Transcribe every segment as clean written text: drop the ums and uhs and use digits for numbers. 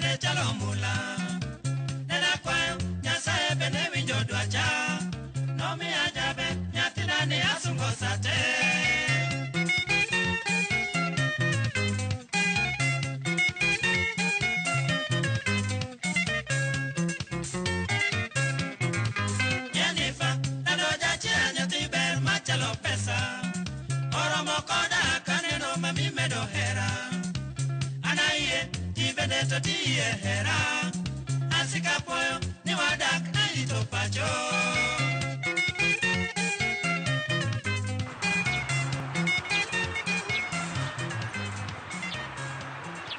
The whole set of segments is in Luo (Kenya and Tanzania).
ne chalo mula. Nene akwayo Nyasaye be ne winjo dwacha. Nomiya jaber nyathina ni asungo sate. Jennifer, nado jachia nyathi ber machalo pesa. Oromo koda kaneno mami medo hera. An ayie, ji bende to tiye hera. Asika puoyo ni wadak arito pacho.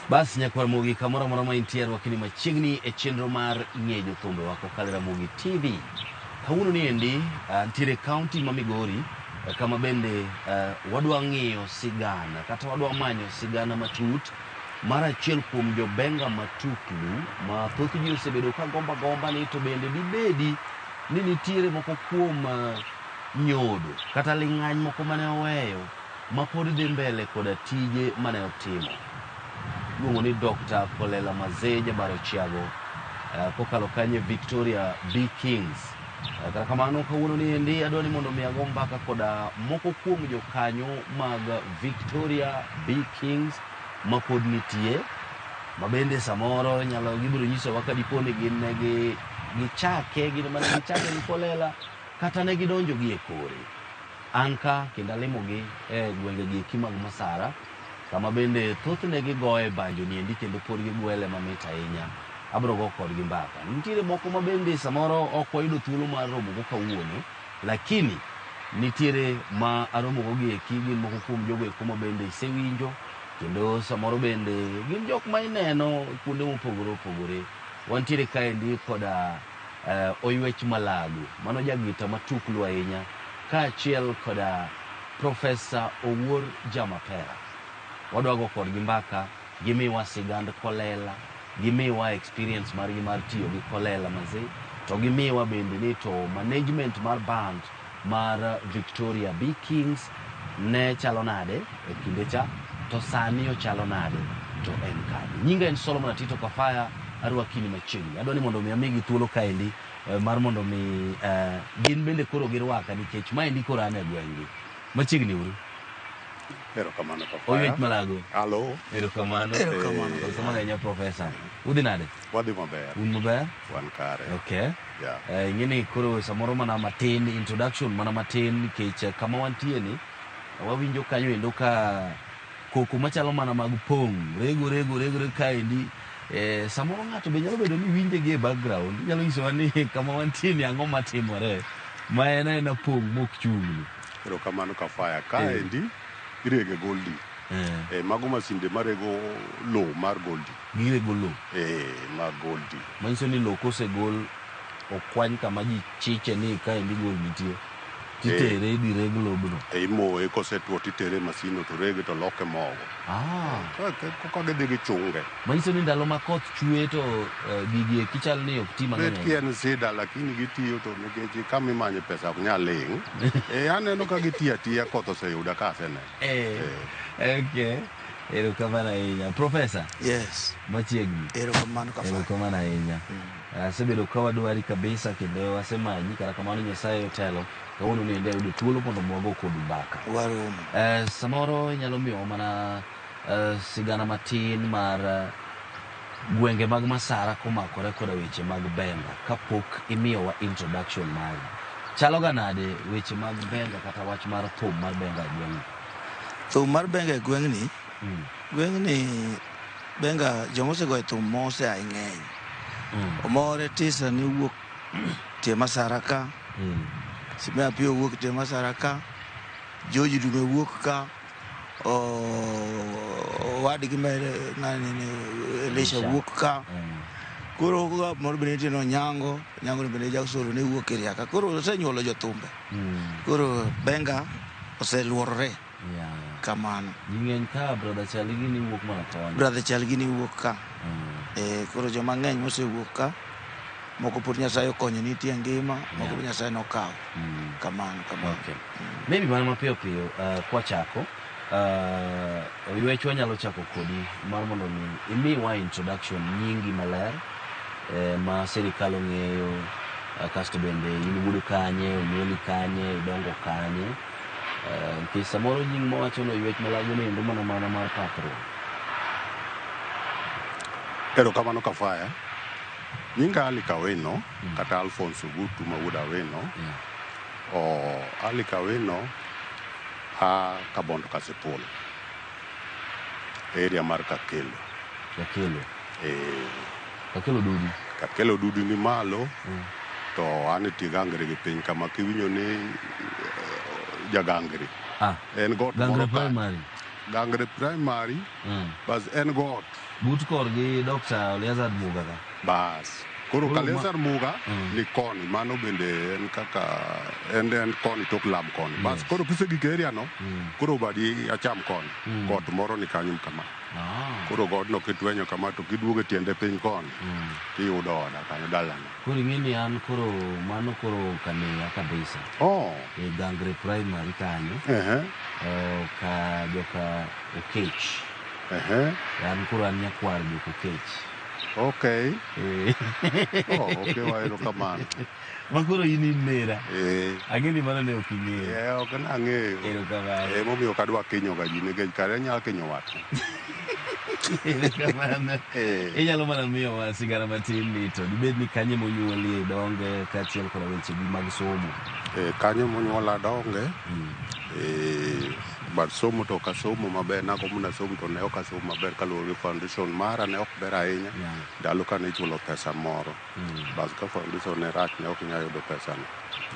Bas nyakwar Ramogi kamoro amora ma intie rwakni machiegni e chenro mar ng'e jothumbewa kokalo e Ramogi TV. Kawuono ni endi ntiere kaunti ma Migori kama bende wadwa ng'iyo sigana kata wadwa manyo sigana matut mar achiel kuom jobenga matuklu ma thoth ji osebedo ka gomba gomba ni to bende dibedi ni nitiere moko kuom nyodo kata ling'any moko mane oweyo ma pod dhi mbele koda tije mane otimo. Iluongo ni Dr. Kolela Mazee Jabaro Chiago kokalo kanyo e Victoria B Kings. Kata kamano kawuono ni endi adwa ni mondo mi ago mbaka koda moko kuom jokanyo mag Victoria B Kings ma pod nitie ma bende samoro nyalo gibiro nyisowa ka dipo ni gin ne gi gichake gin mane gichake gi Kolela kata ne gidonjo gi e kore. An ka kendo alimogi e gwenge gi eki mag Masara kama bende thothne gigoye banjo ni endi kendo pod gigwele mamit ahinya. Abro go kodgi mbaka. Nitiere moko ma bende samoro ok wayudo thuolo mar romogo kawuono, lakini nitiere ma aromogo gi eki gin moko kuom jogo eko ma bende isewinjo kendo samoro bende gin jok ma ineno kuonde mopogore opogore. Wantiere kaendi koda Oywech Malago, mano jagita matuklu ahinya, kaachiel koda Profesa Owuor Jamapera. Wadwa go kodgi mbaka, gimiwa sigand Kolela, gimiwa experience margi mar tiyo gi Kolela Mazee, to gimiwa bende ni to management mar band mar Victoria B Kings ne chalo nade e kinde cha, to sani ochalo nade, to en kanye. Nyinga en Solomon Atito Kafaya, arwakini machiegni. Adwa ni mondo mi amigi thuolo kaendi mar mondo mi gin bende koro girwaka nikech maendi koro an e gweng'gi. Machiegni uru. Erokamano Kafaya. Oywech Malago. Halo. Erokamano. Erokamano. Erokamano ahinya Profesa. Udhi nade? Wadhi maber. Un maber? Wan kare. Okay. Yeah. Ing'e ni koro samoro mana matin introduction mana matin nikech kama wantie ni wawinjo kanyo endo ka koko machalo mana mag pong' rego rego rego rego kaendi samoro ng'ato be nyalo bedo ni winje gi e background nyalo nyisowa ni kama wantie ni ang'o matimore ma en aena pong' mok chung'ni. Erokamano Kafaya. Kaendi irege goldi. Mago masinde marego lowo mar goldi. Girego lowo. Mag goldi. Manyiso ni lowo kosegol okwany kama ji chiche ni kaendi gold nitie titere idhi reg lobno. Imoye kosetuo titere e masino to rege to loke mogo. Koka gidhi gichunge. Manyiso ni ndalo ma koth chwe to gigi eki chal ni ok ti Bet mang'eny. ki en sida lakini gitiyo to nikech kama imanye pesa ok nyal ling'. Aneno ka gitiyo atiya koth oseyuda ka aseneno. Okay. Erokamano ahinya. Profesa. Yes. Machiegni. Erokamano Kafaya. Erokamano ahinya. Asebedo ka wadwari kabisa kendo wasemanyi kata kamano Nyasaye otelo. Kawuono ni ende ayudo thuolo mondo wago kodu mbaka. Waromo. Samoro inyalo miyowa mana sigana matin mar gwenge mag Masara komakore koda weche mag benga kapok imiyowa introduction mari. Chalo ga nade weche mag benga kata wach mar thum mar benga e gweng'ni? Thum mar benga e gweng'ni, gweng'ni benga joma osegoyo thum mosea ng'eny. Omore Tisa ne wuok tie Masara ka, Simea Piyo wuok tie Masara ka, George Dume wuok ka, owadgi ng'ani ni Elisha wuok ka. Koro moro bende nitie Onyango, Onyango ni bende Jackson ne wuok Kiriaka. Koro osenyuolo jothumbe. Koro benga oseluorore. Kamano. Ji ng'eny ka brother Chaligi ni wuok mana tony. Brother Chaligi ni wuok ka. Koro joma ng'eny mosewuok ka, moko pod Nyasaye okonyo nitie ngima, moko Nyasaye nokawo. Kamano, kamano. Okay. Maybe mana mapiyo piyo kwachako. Oywech wanyalo chako kodi mar mondo mi imiwa introduction nyingi maler ma sirikal ong'eyo kasto bende in wuod kanye, onyuoli kanye, idongo kanye. Nikech samoro nying mawacho no Oywech Malago ni endo mana mana mar pakruok. Erokamano Kafaya. Nyinga Ali Kawino kata Alphonse Ogutu ma wuod Awino. O Ali Kawino a Kabondo Kasipul. Area mar Kakelo. Kakelo. E, Kakelo Dudu. Kakelo Dudu ni malo to an e tie Gangre gi piny kama kiwinjo ni Jagangre. En got Gangre moro ka. Primary. Gangre Primary. Bas en got. But korgi Dr. Eleazar Muga ka. Bas. Koro Eleazar Muga ni koni, mano bende en kaka en koni tok lab koni. Bas koro kisegik area no, koro badi acham koni. Got moro ni kanyo kama. Koro godno kitwenyo kama to kiduogo e tiende piny koni, tiyudo oda kanyo dalana. Koro ing'e ni an koro mano koro kaneya kabisa. E Gangre Primary kanyo. Ka joka Okech. An koro an nyakwar joka Okech. Okay. Oh, okay, waerokamano. Ma koro in in nera. Ang'e ni mano ne ok ing'eyo. Ok nang'eyo. Erokamano. Momiyo ok adwa kinyo ga ji nikech kare anyalo kinyo watne. Erokamano. Inyalo mana miyowa sigana matin ni to dibed ni kanye monyuolie idonge kaachiel koda wechegi mag somo. Kanyo monyuola donge. But somo to ok asomo maber, nagombo ni asom to ne ok asomo maber kaluwore gi foundation mara ne ok ber ahinya. Ndalo kane ichulo pesa moro. Bas ka foundation ne rach ne ok inyal yudo pesano.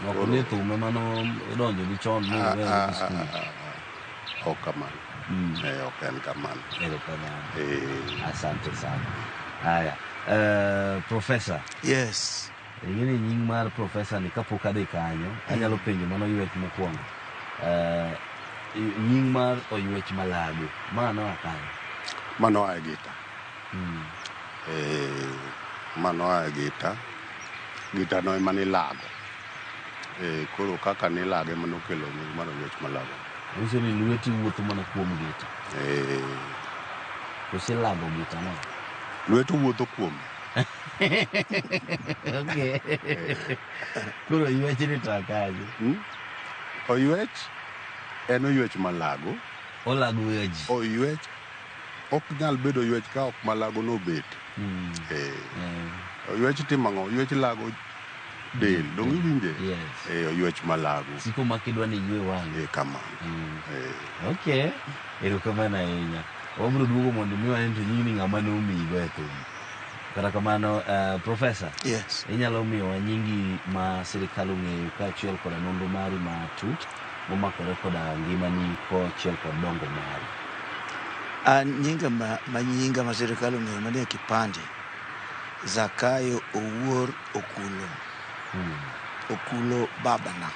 Ok ni thum ema nodonjo gi chon mi iweyo dhi skul. Ok kamano. Ok en kamano. Erokamano. Asante sana. Haya. Professor. Yes. Ing'e ni nying mar professor ni kapok adhi kanyo, anyalo penjo mano Oywech mokwongo. Nying mar Oywech Malago, ma noa kanye? Mano oa e gita. Mano oa e gita. Gita no ema nilago. Koro kaka nilage ema nokelo nying mar Oywech Malago. Nyiso ni lweti wuotho mana kuom gita. Koso ilago gita no? Lweti wuotho kuome. Okay. Koro oywech ni to kanye? Oywech en Oywech Malago. Olago ji. Oywech ok nyal bedo oywech ka ok Malago nobet. Oywech timo ang'o? Oywech lago del. Dong' iwinje? Yes. Oywech Malago. Siko ma kidwa ni iywe wang'i. Kamano. Okay. Erokamano ahinya. Wabiro duogo mondo imiwa ni to nying ni ng'ama nomiyigo e thum. Kata kamano, Professor. Yes. Inyalo miyowa nyingi ma sirikal ong'eyo kaachiel koda nonro mari matut momakore koda ngimani kaachiel kod dongo mari. An nyinga ma nyinga ma sirikal ong'eyo manie kipande, Zakayo Owuor Okulo. Okulo babana.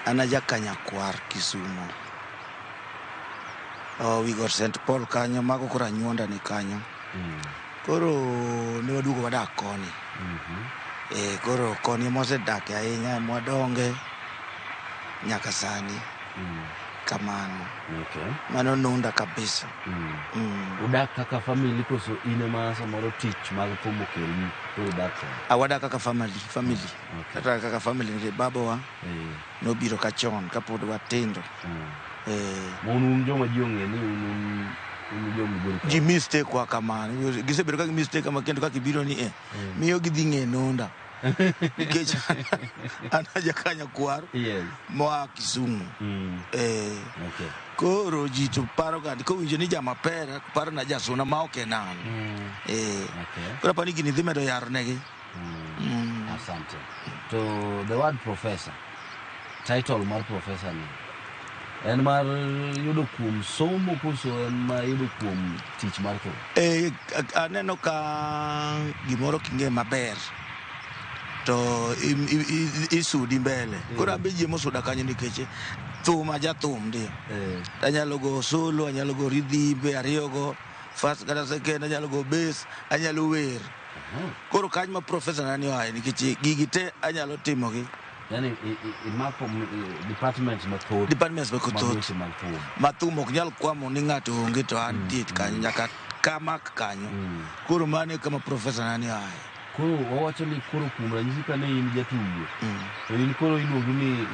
An a jakanyakwar Kisumo. We got St. Paul kanyo, mago koro anyuonda ni kanyo. Koro ne waduogo wadak koni. Koro koni ema wasedake ahinya, mwadonge nyaka sani. Kamano. Okay. Mano nunda kabisa. Udak kaka family koso in ema samoro tich mag thum okelni koro idak kode? Wadak kaka family. Okay. Kata kaka family nikech babawa nobiro ka chon kapod watindo. Ma un joma ji ong'e ni un jo Migori ka. Ji mistake wa kamano. Gisebedo ka gi mistake kama kendo kaka ibiro ni miyo gidhi ng'e nunda. Nikech an aja kanyakwar moa Kisumu. Okay. Koro ji to paro ga kowinjo ni jamapera paro na jasuna ma ok en an. Okay. Koro apani gini dhi medo yaro negi. Asante. To the word professor, title mar professor ni en mar yudo kuom somo koso en mar yudo kuom tich mar thum? Aneno ka gimoro king'e maber to isudi mbele. Koro abe ji emosuda kanyo nikech thum ajathum ndio. Anyalo go solo, anyalo go rhythm ariyo go first kata second, anyalo go bass, anyalo wer. Koro kanyo ma professor nani oaye nikech gigi te anyalo timogi. Yani imako departments mathoth. Departments Mag mathoth. weche mag thum. Ma thum ok nyal kwamo ni ng'ato onge to an tie kanyo nyaka kamak kanyo. Koro mano e kama profesa nani aye. Koro wawacho ni koro kuom ranyisi ka ne in jatugo to in koro iluongi ni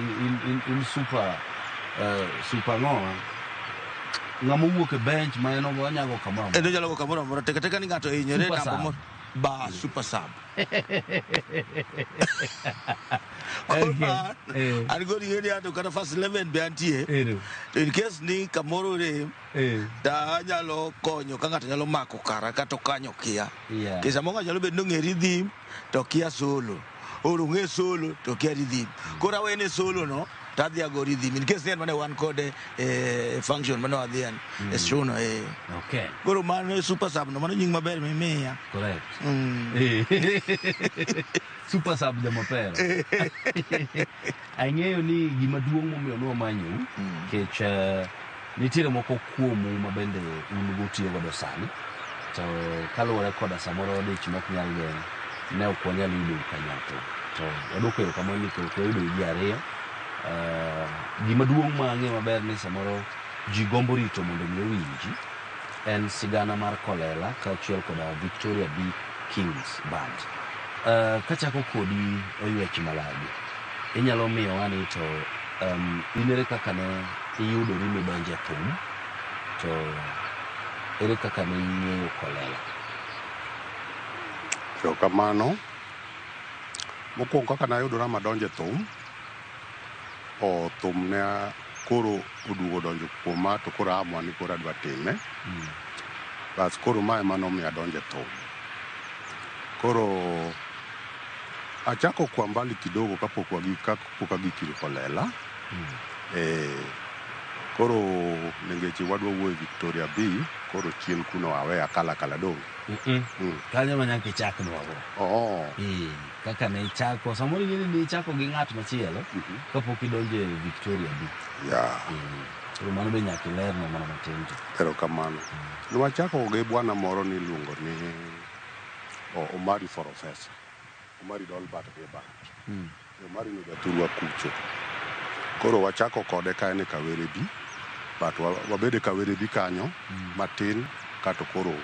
in super super ang'owa ng'ama owuok e bench ma en onyago kamoro En onyalo go kamoro amora tek ateka ni ng'ato ohinyore Super namba sub. moro ba super sub. Koro Okay. An koro ing'e ni anto kata first 11 be antie. Ero. To in case ni kamoro rem to anyalo konyo ka ng'ato nyalo mako kara kata okanyo kia. Nikech samoro ng'ato nyalo bedo ni ong'e rhythm to okia solo. Or ong'e solo to okia rhythm. Koro awene solo no to adhi ago rhythm. In case ni en mane wan kode e function mane wadhiye e show no. Okay. Koro mano e super sub no, mano nying maber mimiya. Correct. Super sub jamapera. Ang'eyo ni gima duong' momiyo nwamanyou nikech nitiere moko kuomu ma bende un go utiyo godo sani to kaluwore koda samoro dich mok nyal geng' ne ok wanyal yudou kanyakla to waduoko erokamano nikech wayudou ji ariyo. Gima duong' ma ang'eyo maber ni samoro ji gombo rito mondo mi owinji en sigana mar Kolela kaachiel koda Victoria B Kings Band. Kachako kodi Oywech Malagi, inyalo miyowa ni to in ere kaka ne iyudori midonjo e thum to ere kaka ne ing'eyo Kolela? Erokamano. Mokwongo kaka nayudora madonjo e thum, thum ne koro oduogo donjo kuoma to koro aamua ni koro adwa time. Bas koro mae ema nomiyo adonjo e thum. Koro achako kwa mbali kidogo kapok agik ir Kolela. Koro nikech wadwa wuoyo e Victoria B, koro chien kuno awe akala akala dong'. Kanyo ema nyaka ichaknwago. Kaka ne ichako, samoro ing'e ni ichako gi ng'at machielo kapok idonjo e Victoria B. Koro mano be nyaka ilernwa mana matin to. Erokamano. Ne wachako gi bwana moro niluongo ni Omari Forofesa. Omari Dolbert Gebert. Omari no jathurwa kucho. Koro wachako kode ka en e Kawere B, but wabedo e Kawere B kanyo matin kato koro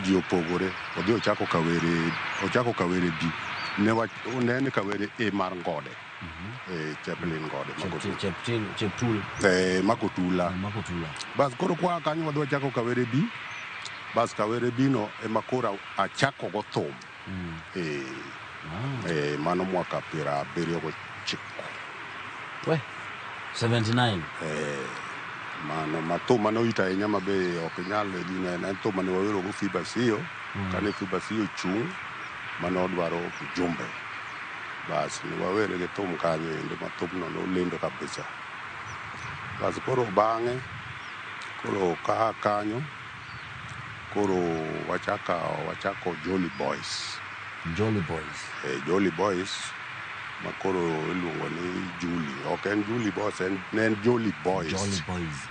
ji opogore. Odhi ochako Kawere B. Ne en e Kawere A mar Ngode. Chaplain Ngode. Cheptul. Makotula. Makotula. Bas koro kwa kanyo wadhi wachako Kawere B. Bas Kawere B no ema koro achako go thum. Mano mwaka 79. We, 79. Mano ma thum mane oito ahinya ma be ok inyal gine, en thum mane wawero go Fiba Sio. Kane Fiba Sio chung' mane odwaro ujumbe. Bas ne wawere gi thum kanyo endo ma thumno nolendo kabisa. Bas koro bang'e koro ka kanyo koro wachako Jolly Boys. Jolly Boys. Jolly Boys ma koro iluongo ni Julie. Ok en Julie Boys, ne en Jolly Boys. Jolly Boys.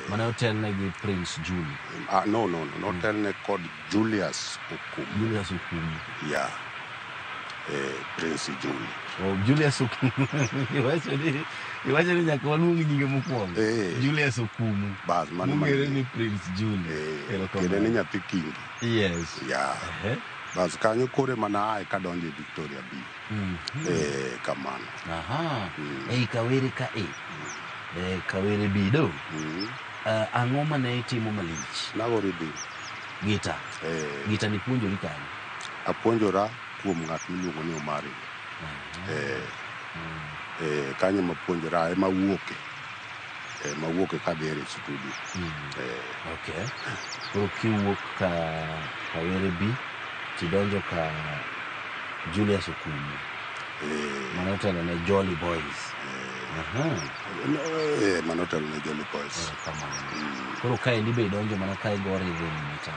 Mane otelne gi Prince Julie. No, no, no, notelne kod Julius Okumu. Julius Okumu. Yeah. Prince Julie. Oh, Julius Okumu. Iwacho ni nyaka waluong nyinge mokwongo. Julius Okumu. Bas, mano Mong'ere ni Prince Julie. Kendo ni nyathi kingi. Yes. Yeah. Bas kanyo kore mana ae kadonjo e Victoria B. Kamano. Aha. Ei Kawere ka e. Kawere B do. Ang'o mane itimo malich? Nago rhythm. Gita. Gita ni puonjori kanyo? Apuonjora kuom ng'at miluongo ni Omari. Kanyo mapuonjora ema wuoke. Mawuoke kadhi e studio. Okay. Koro kiwuok ka Kawere B tidonjo ka Julius Okumu. Mano otelo ne Jolly Boys. Mano otelo ne Jolly Boys. Kamano. Koro kaendi be idonjo mana ka igo rhythm cha.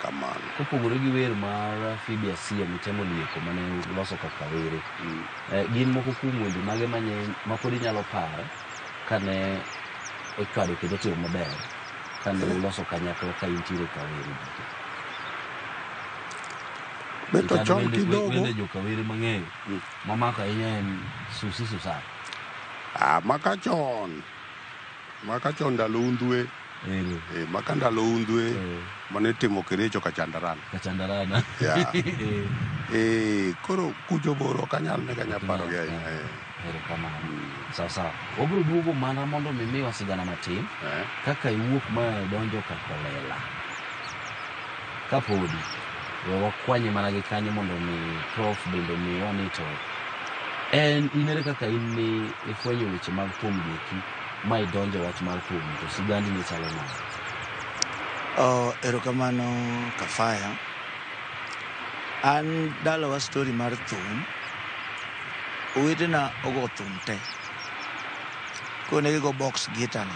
Kamano. Kopogore gi wer mar Phoebe Asiyo mitemo lieko mane uloso kaka were. Gin moko kuom wende mage ma pod inyalo paro kane ochwado kendo otimo maber kane uloso kanyakla ka intiere Kawere. Be to Nikech chon wende- kidogo. Wende jokawere mang'eyo mamako ahinya en Susi Susan. Ah, maka chon. Maka chon ndalo undhwe. Ero. Eh, maka ndalo undhwe Eh. mane itimo Kericho Kachandarana. Kachandarana. Yeah. Eh. Eh, koro kucho bor ok anyal ne kanya parogi ahinya. Eh. Erokamano. Sawa sawa. Wabiro duogo mana mondo mi miwa sigana matin Eh. kaka iwuok ma idonjo ka Kolela. Kapodi we wakwanye mana gi kanyo mondo mi prof bende omiwa ni to en in ere kaka in ni ifwenyo weche mag thum gieki ma idonjo e wach mar thum to sigandi ne chalo nade? Oh, erokamano Kafaya. An dalawa story mar thum, owetena ogo thum te. Koro ne gigo box guitar ni.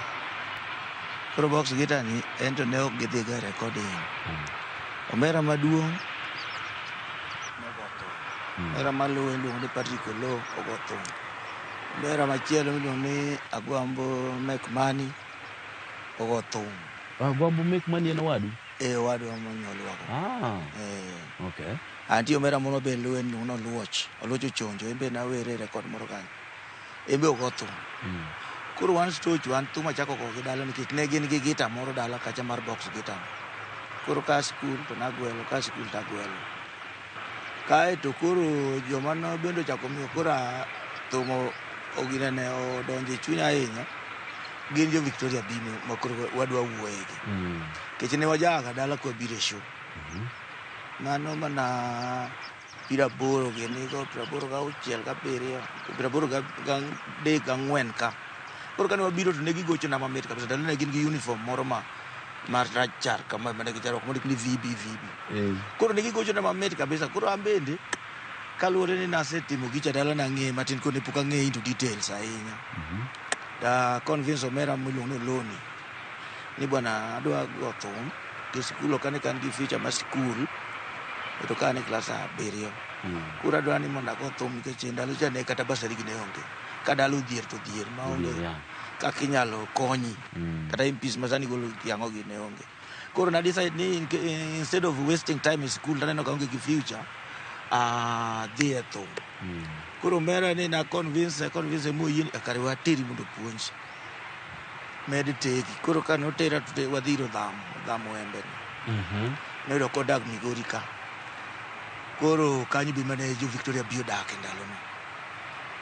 Koro box guitar ni en to ne ok gidhi go e recording. Omera maduong' nogo thum. Omera maluwe iluongo ni Patrick Oloo ogo thum. Omera machielo miluongo ni Agwambo Mek Money ogo thum. Agwambo Mek Money en owadu? Eh, owadwa monyuolwago. Ah. Eh. Okay. Antie omera moro be luwe niluongo ni Oluoch. Oluoch Ochonjo, en be nawere e record moro kanyo. En be ogo thum. Koro wan stoch wan thum achako go gi dala nikech ne gin gi gita moro dala kacha mar box guitar no. Koro ka skul to nagwelo, ka skul to agwelo. Kae to koro joma no bende ochako miyo koro thum oginene odonjo e chunya ahinya gin jo Victoria B ma koro wadwa wuoye gi. Nikech ne wajaga dala kwabiro e show. Mano mana 80 gini go, 86, 7, 83, 4 ka. Koro kane wabiro to ne gigochona mamit kabisa. Ndalo ne gin gi uniform moro ma mar rachar kama mane gichalo mondik ni VB VB. Koro ne gigochona mamit kabisa. Koro an bende kaluwore ni nasetimo gicha dala nang'e matin koro ne pok ang'e into details ahinya. Ta convince omera miluongo ni Oloni ni bwana adwa go thum to sikul ok ane ka an gi future mar sikul to ka an e klas 7. Koro adwa ni mondo ago thum nikech ndalo cha ne kata basari gi ne onge. Ka dala odhier to odhier maonge kaka inyalo konyi. Kata MPs ma sani golo yang'o gi ne onge. Koro na decide ni instead of wasting time e sikul taneno ka aonge gi future, adhi e thum. Koro omera ni na convince convince moyie ni kare wateri mondo opuonji. Med tegi. Koro ka notera to wadhi ir Odhamo, Odhamo Embe ni. Noyudo kodak Migori ka. Koro kanyo be mane jo Victoria B odake ndalono.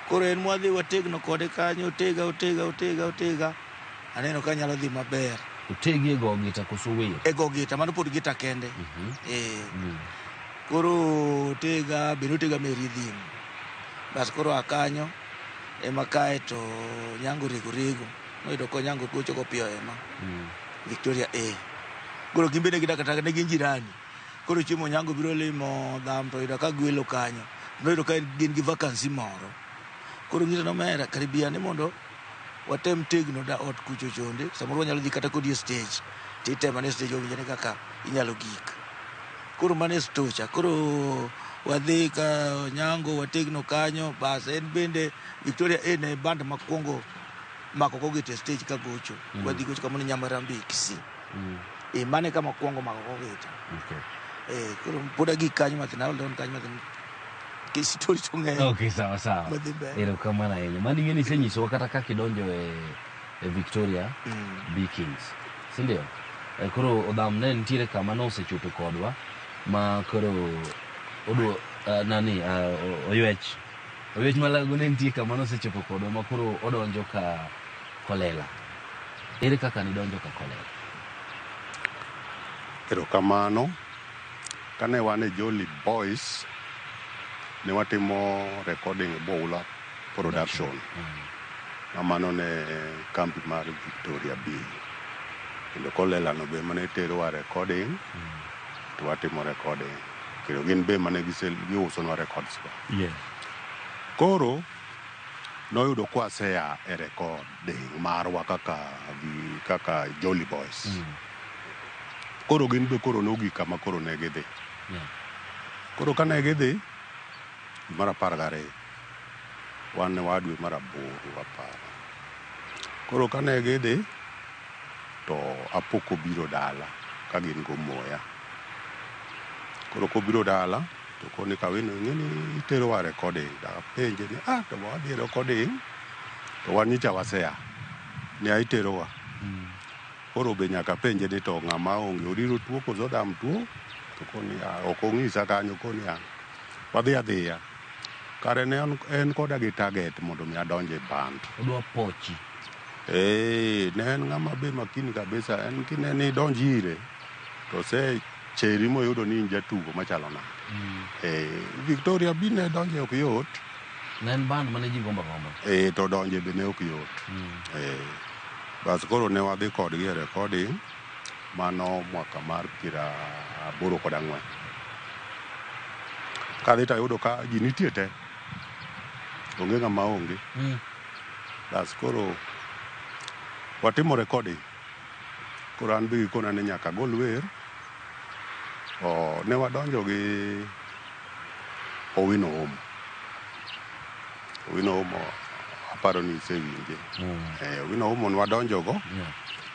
Koro en mwadhi wategno kode kanyo, otega, otega, otega, otega. Aneno ka nyalo dhi maber. Otegi e go gita koso wer? E go gita, mano pod gita kende. Eh. Koro otega, bende otega me rhythm. Bas koro a kanyo, ema kae to Nyango rego rego. Noyudo ko Nyango gocho go piyo ema. Victoria A. Koro gin bende gidak kata ne gin jirani. Koro chiemo Nyango biro limo dham to oyudo ka gwelo kanyo. Noyudo ka gin gi vacancy moro. Koro ng'iso nomera karibia ni mondo watem tegno da ot kucho chonde. Samoro wanyalo dhi kata kodi e stage. Titemo ane stage owinjore kaka inyalo gik. Koro mano e stocha. Koro wadhi ka Nyango wategno kanyo. Bas en bende Victoria A ne band makwongo mako go gita e stage ka gocho. Wadhi gocho kamoro Nyamarambe Kisii. E mano e kama kwongo mako go gita. Eh, koro pod agik kanyo mathin, hold on kanyo mathin. Nikech story to ng'eny. Okay, sawa sawa. Madhi mbele. Erokamano ahinya. Mano ing'e ni isenyisowa kata kaka idonjo e Victoria B Kings. Si ndio? Eh, koro Odham ne nitiere kama nosechopo kodwa ma koro odwa nani Oywech. Oywech Malago ne nitie kama nosechopo kodwa ma koro odonjo ka Kolela. Ere kaka nidonjo ka Kolela? Erokamano. Kane wan e Jolly Boys, ne watimo recording e Boula Production. Ma mano ne kambi mar Victoria B. Kendo Kolela no be mane terowa recording, to watimo recording. Kendo gin be mane giusonwa records go. Koro, noyudo kwasea e recording marwa kaka Jolly Boys. Koro gin be koro nogik kama koro ne gidhi. Koro kane gidhi, dwe mar 12, wan ne waa dwe mar 8 aparo. Koro kane gidhi, to apoko biro dala ka gin go Moya. Koro kobiro dala, To koni Kawino ing'e ni iterowa recording. To apenje ni ah to wadhi e recording to wan nyicha wasea. Ni iterowa. Koro be nyaka penje ni to ng'ama onge oriro tuo koso odam tuo. To koni ah, ok ong'isa kanyo koni ah, wadhi adhiya. Kare ne en koda gi target mondo mi adonj e band. Odwa pochi. Eh, ne en ng'ama be makini kabisa. En kinene idonj ire to osecheri moyudo ni in jatugo machalo nade. Eh, Victoria B ne donje ok yot. Ne en band mane ji gombo agomba. Eh, to donje be ne ok yot. Eh, bas koro ne wadhi kodgi e recording mano mwaka mar 84. Kadhi tayudo ka ji nitie te. Onge ng'ama onge. Bas koro watimo recording. Koro an be gikona ni nyaka agol wer. Ne wadonjo gi Owino Omo. Owino Omo aparo ni isewinje. Owino Omo ne wadonjo go.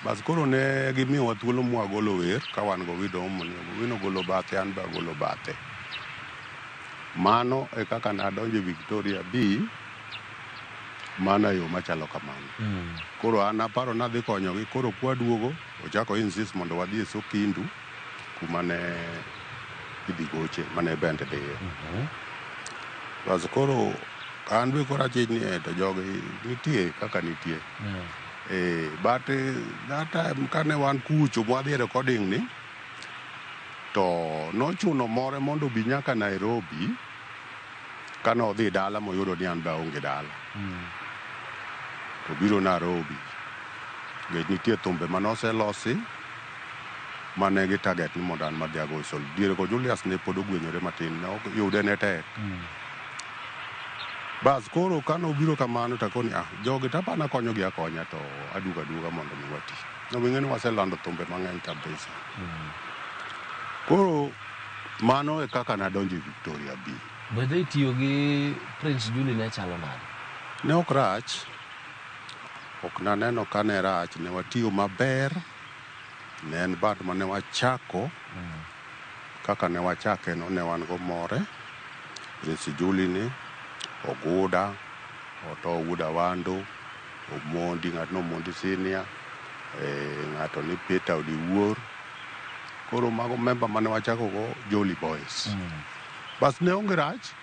Bas koro ne gimiyowa thuolo mwagolo wer ka wan go Owino Omo ni Owino golo bathe an be agolo bathe. Mano e kaka nadonjo e Victoria B mana e yo machalo kamano. Koro an aparo nadhi konyogi koro kwaduogo ochako insist mondo wadhi e Sokindu kuma ne idhi goche mane bend dhiye. Bas koro an be koro achich ni to jogi nitie kaka nitie. But that time kane wan kucho mwadhi e recording ni to nochuno more mondo obi nyaka Nairobi kane odhi dala moyudo ni an be aonge dala. To biro Nairobi. Nikech nitie thumbe mane oselosi mane gi target ni mondo an madhi ago solo. Diere go Julius ne pod ogwenyore matin, ne ok yude ne tek. Bas koro kane obiro kamano takoni ah jogi tapana konyogi akonya to aduogo aduoga mondo mi wati. Ing'e ni waselando thumbe mang'eny kabisa. Koro mano e kaka nadonjo e Victoria B. Bende tiyo gi Prince Julie ne chalo nade? Ne ok rach. Ok naneno ka ne rach, ne watiyo maber. Ne en band mane wachako. Kaka ne wachake no ne wan go more. Prince Julie ni, Oguda, Oto wuod Awando, Omondi, ng'ato Omondi senior, ng'ato ni Peter Odiwuor. Koro mago member mane wachako go Jolly Boys. Bas ne onge rach,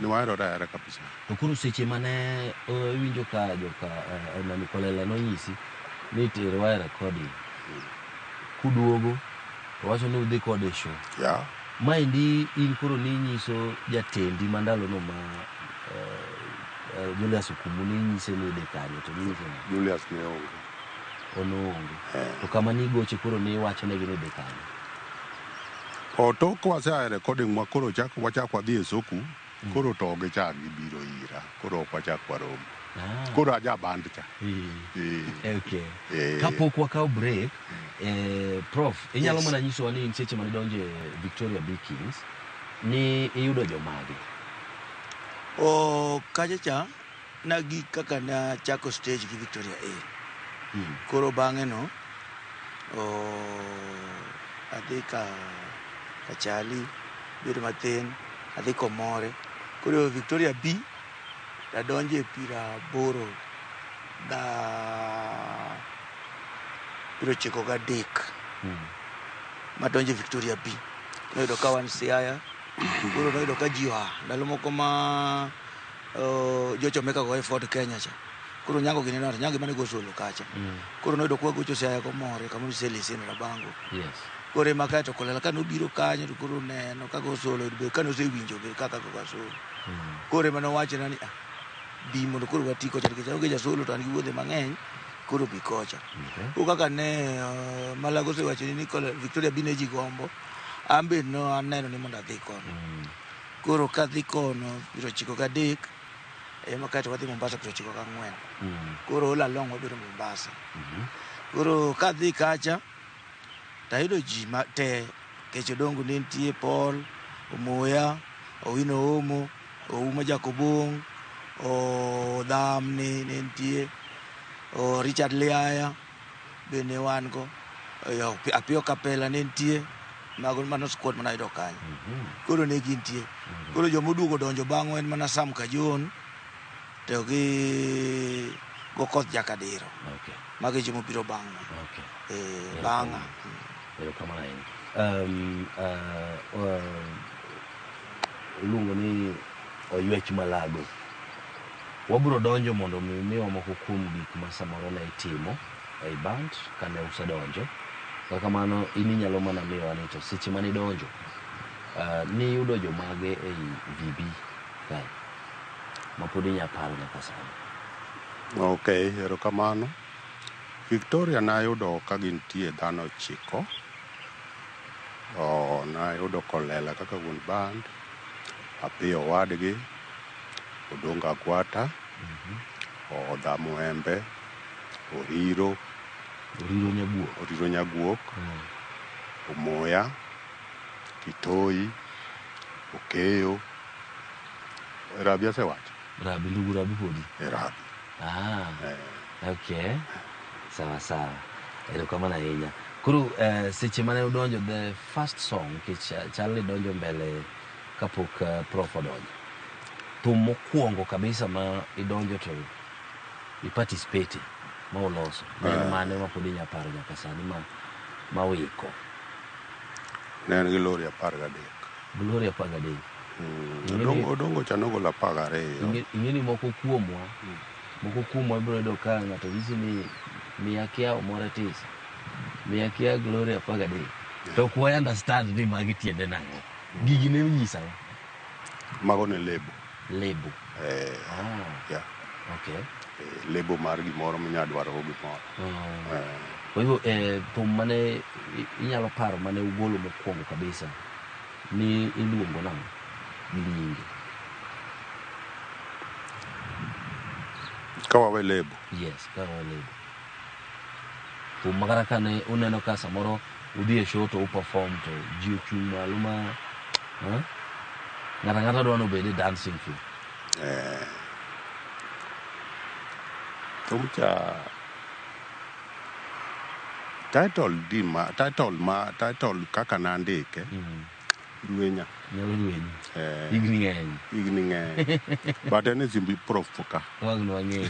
ne waherore ahera kabisa. To koro seche mane iwinjo ka joka nani Kolela nonyisi ni terwa e recording. Kuduogo to wacho ni udhi kode e show. Yeah. Maendi in koro ninyiso jatendi ma ndalono ma Julius Okumu ninyise ni idhi kanye to ninyise nang'o? Julius ne onge. Onoonge. To kama nigoche koro niwachonegi ni idhi kanye? Tok wasea e recording ma koro wachak wadhi e Soku, koro to gichak gibiro ira, koro ok wachak waromo. Koro aja band cha. Okay. Kapok wakawo break, Prof, inyalo mana nyisowa ni in seche mane idonjo e Victoria B Kings, ni iyudo jomage? Kacha cha, nagik kaka nachako stage gi Victoria A. Koro bang'e no, adhi ka Kachali, bedo mathin, adhi Komore. Koro Victoria B, tadonje 93 Madonje Victoria B. Noyudo ka wan Siaya, koro noyudo ka ji oa. Ndalo moko ma jochomeka go e Ford Kenya cha. Koro nyango gini no, nyango mane go solo kacha. Koro noyudo kwa gocho Siaya Komore, kama Selisi na Rabango. Koro ema kae to Kolela ka nobiro kanyo to koro neno ka go solo be ka nosewinjo be kaka go solo. Koro ema nowachona ni bi mondo koro wati kocha nikech aonge jasolo to an gi wuodhe mang'eny koro bi kocha. Koro kaka ne Malago osewacho ni Victoria B ne ji gombo, an be no aneno ni mondo adhi kono. Koro kadhi kono 93 ema kaeto wadhi Mombasa 94. Koro all along wabedo Mombasa. Koro kadhi kacha tayudo ji te kech Odongo ne nitie, Paul, Omoya, Owino Omo, Ouma Jakobong, Odhamni ne nitie, Richard Liaya be ne wan go, Apiyo Kapela ne nitie. Mago mano squad mana yudo kanyo. Koro ne gintie. Koro jomoduogo donjo bang'wa en mana Sam Kajon to gi Gokoth Jakadiro. Okay. Mago e jomobiro bang'wa. Okay. Eh, bang'a. Erokamano ahinya. Iluongo ni oywech malago. Wabiro donjo mondo mi miwa moko kuom gik ma samoro ne itimo ei band kane usedonjo. Kata kamano in inyalo mana miyowa ni to seche mane idonjo niyudo jomage ei VB kae ma pod inya paro nyaka sani. Okay, erokamano. Victoria nayudo ka gintie dhano 9. Oh, nayudo Kolela kaka wuon band, Apiyo owadgi, Odongo Agwata, Odha Muembe, Oriro, Oriro Nyaguok. Oriro Nyaguok, Omoya, Kitoi, Okeyo. Rabi asewacho? Rabi, ndugu Rabi podi. E Rabi. Ah, okay. Sawa sawa. Erokamano ahinya. Koro seche mane udonjo the first song nikech chal ni donjo mbele kapok prof odonjo. Thum mokwongo kabisa ma idonjo to i participate ma uloso. Ne en mane ma pod inya paro nyaka sani ma wiko. Ne en gi lori 13. Glory 13. Odongo cha nogolo 12. Ing'e ni moko kuomwa ibiro yudo ka ng'ato nyisi ni miya kia Omore tisa, miya kia Glory 13. To ok wa understand ni magi tiende nang'o. Gigi ne onyisawa. Mago ne lebo. Lebo. Yeah. Okay. Lebo mar gimoro minya dwaro go gimoro. Kwa hivyo thum mane inyalo paro mane ugolo mokwongo kabisa ni iluongo nang'o gi nyinge? Ka wawe lebo. Yes, ka wawe lebo. Thum ma kata kane uneno ka samoro udhi e show to uperform to ji ochung' malo ma ng'ato ang'ata dwa ni obed e dancing floor. Thum cha title di ma title ma title kaka nandike Rwenya. Nyalo rwenyi. Higni ng'eny. Higni ng'eny. But en e simbi prof ka. Wang' wang'eyo.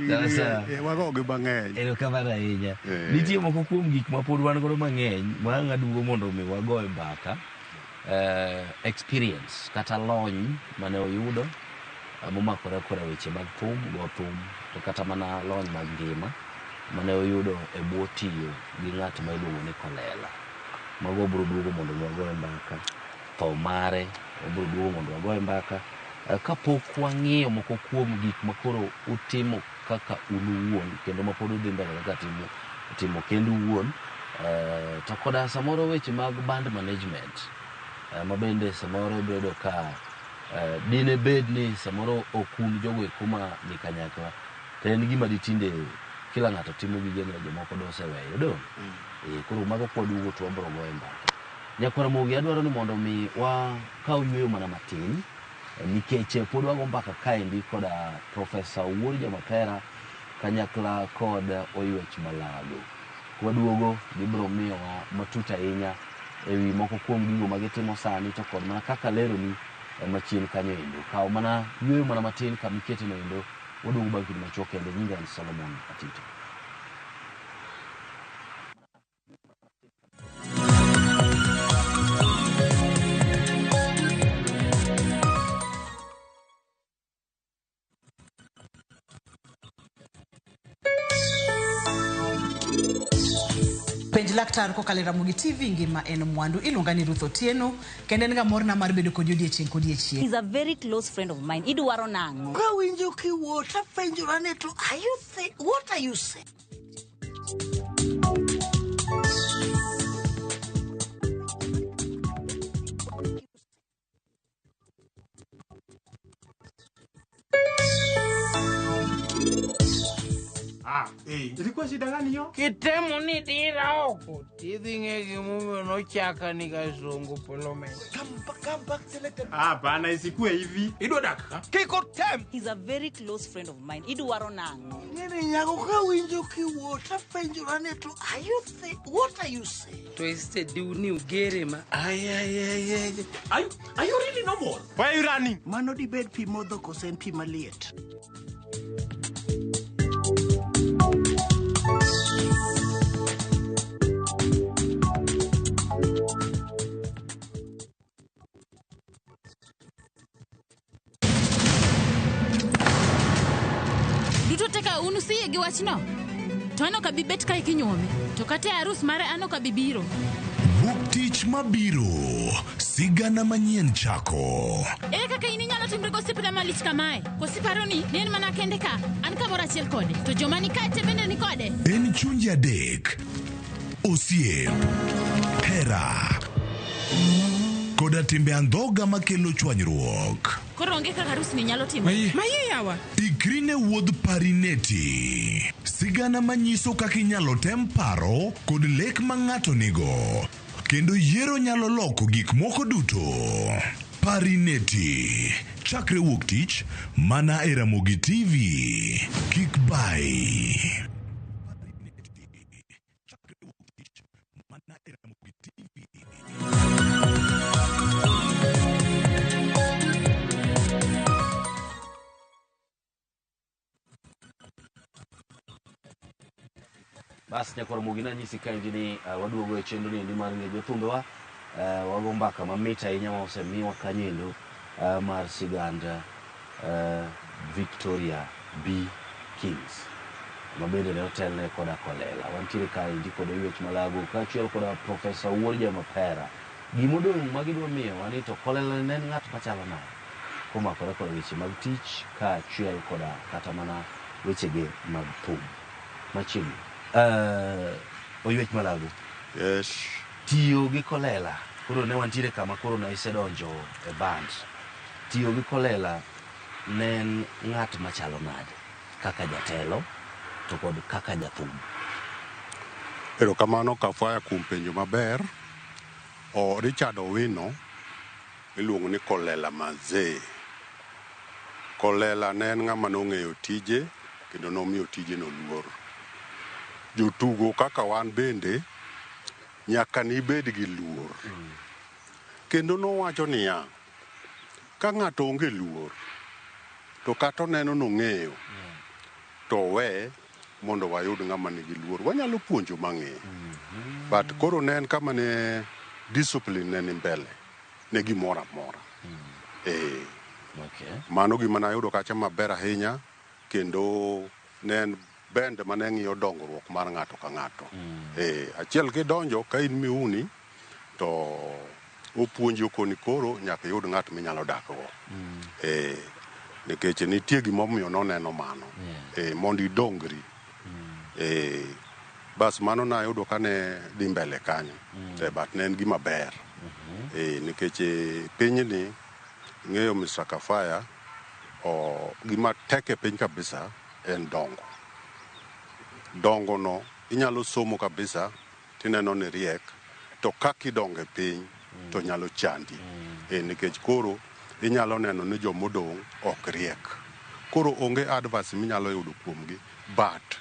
Sasa. Wagogi mang'eny. Erokamano ahinya. Nitie moko kuom gik ma pod wan godo mang'eny ma ang' aduogo mondo mi wago e mbaka. Experience kata lony mane oyudo momakore koda weche mag thum, go thum, to kata mana lony mag ngima mane oyudo e bwo tiyo gi ng'at ma iluongo ni Kolela. Mago wabiro duogo mondo mi wagoye mbaka. Tho mare wabiro duogo mondo wagoye mbaka. Kapok wang'iyo moko kuom gik ma koro utimo kaka un uwuon kendo ma pod udhi mbele kaka timo kendu uwuon, to koda samoro weche mag band management ma bende samoro ibiro yudo ka dine bed ni samoro ok un jogo eko ma ni kanyakla to en gima ditinde kila ng'ato timo gigene jomoko doseweyo dong'. Koro mago kwaduogo to wabiro goyo mbaka. Nyakwar Ramogi adwaro ni mondo mi wakaw yueyo mana matin nikech pod wago mbaka kaendi koda Profesa Owuor Jamapera kanyakla kod Oywech Malago. Kwaduogo gibiro miyowa matut ahinya ewi moko kuom gigo ma gitimo sani to kod mana kaka leroni machien kanyo endo. Kaw mana yueyo mana matin kama iketeno endo, waduogo bang' kinde machuok kende. Nyinga en Solomon Atito. Penj laktar kokalo e Ramogi TV ngima en mwandu. Iluonga ni Ruth Otieno kendo en ga morna mar bedo kodi odiechieng' kodiechieng'. He's a very close friend of mine. Idwaro nang'o? Kawinjo kiwuo tapenjora ni to are you what are you saying? Ah, eh, ilikuwa shida gani hiyo? Kitemo ni dira oko. Tidhi ng'e gimomiyo nochaka ni Kasongo Polomeni. Come back, selector. Ah, bana isikue hivi. Idwa dak ka? Kik otem. He's a very close friend of mine. Idwaro nang'o? Nini nyago ka winjo kiwuo tapenjora ni to are you what are you saying? To instead ni ugere ma. Ay, ay, ay, ay. Are you really normal? Why are you running? Mano dibed pi modho kose en pi maliet? Duto te ka un usiyie gi wachno? To an ok abi bet kae kinyuome, to kata e arus mare an ok abi biro. Wuok tich mabiro, sigana manyien chako. Ere kaka in inyalo timri gosiepna malich kamae? Koso iparo ni ne en mana kende ka? An kamoro achiel kode, to joma ni kae te bende ni kode. En chunje adek, osiep, hera, koda timbe andhoga makelo chwanyruok. Koro onge kaka arusni nyalo timore. Mayie yawa. Ikri ne wuodh Parineti. Sigana manyiso kaka inyalo tem paro kod lek ma ng'ato nigo. Kendo yiero nyalo loko gik moko duto. Parineti. Chakre wuok tich, mana e Ramogi TV. Kik bai. Bas nyakwar Ramogi nanyisi kaendi ni waduogo e chenro niendi mar ng'e jothumbewa. Wago mbaka mamit ahinya ma osemiwa kanyo endo mar sigand Victoria B Kings ma bende ne otelne koda Kolela. Wantiere kaendi kod Oywech Malago kaachiel koda Profesa Wuor Jamapera. Gimodong' ma gidwa miyowa ni to Kolela ne en ng'at machalo nade komakore koda weche mag tich kaachiel koda kata mana wechege mag thum. Machiegni. Oywech Malago. Yes. Tiyo gi Kolela. Koro ne wantiere kama koro ne isedonjo e band. Tiyo gi Kolela ne en ng'at machalo nade kaka jatelo to kod kaka jathum? Erokamano Kafwaya kuom penjo maber. Richard Owino iluongo ni Kolela Mazee. Kolela ne en ng'ama nong'eyo tije kendo nomiyo tije no luor. Jotugo kaka wan bende nyaka nibed gi luor. Kendo nowacho niya, ka ng'ato onge luor to kata oneno nong'eyo to we mondo wayud ng'ama nigi luor. Wanyalo puonjo mang'eyo. But koro ne en kama ne discipline ne ni mbele ne gimoro amora. Okay. Mano gima nayudo kacha maber ahinya kendo ne en bend mane ng'iyo dongruok mar ng'ato ka ng'ato. Achiel kidonjo ka in miuni to opuonji okoni koro nyaka iyud ng'at minyalo dakgo. Nikech nitie gimomiyo noneno mano. Mondo idongri. Bas mano nayudo kane dhi mbele kanyo. But ne en gima ber. Nikech pinyni ing'eyo Mr. Kafaya, gima tek e piny kabisa en dongo. Dongo no inyalo somo kabisa tineno ni riek to kaka idongo e piny to nyalo chandi. Nikech koro inyalo neno ni jomodong' ok riek. Koro onge advice minyalo yudo kuomgi but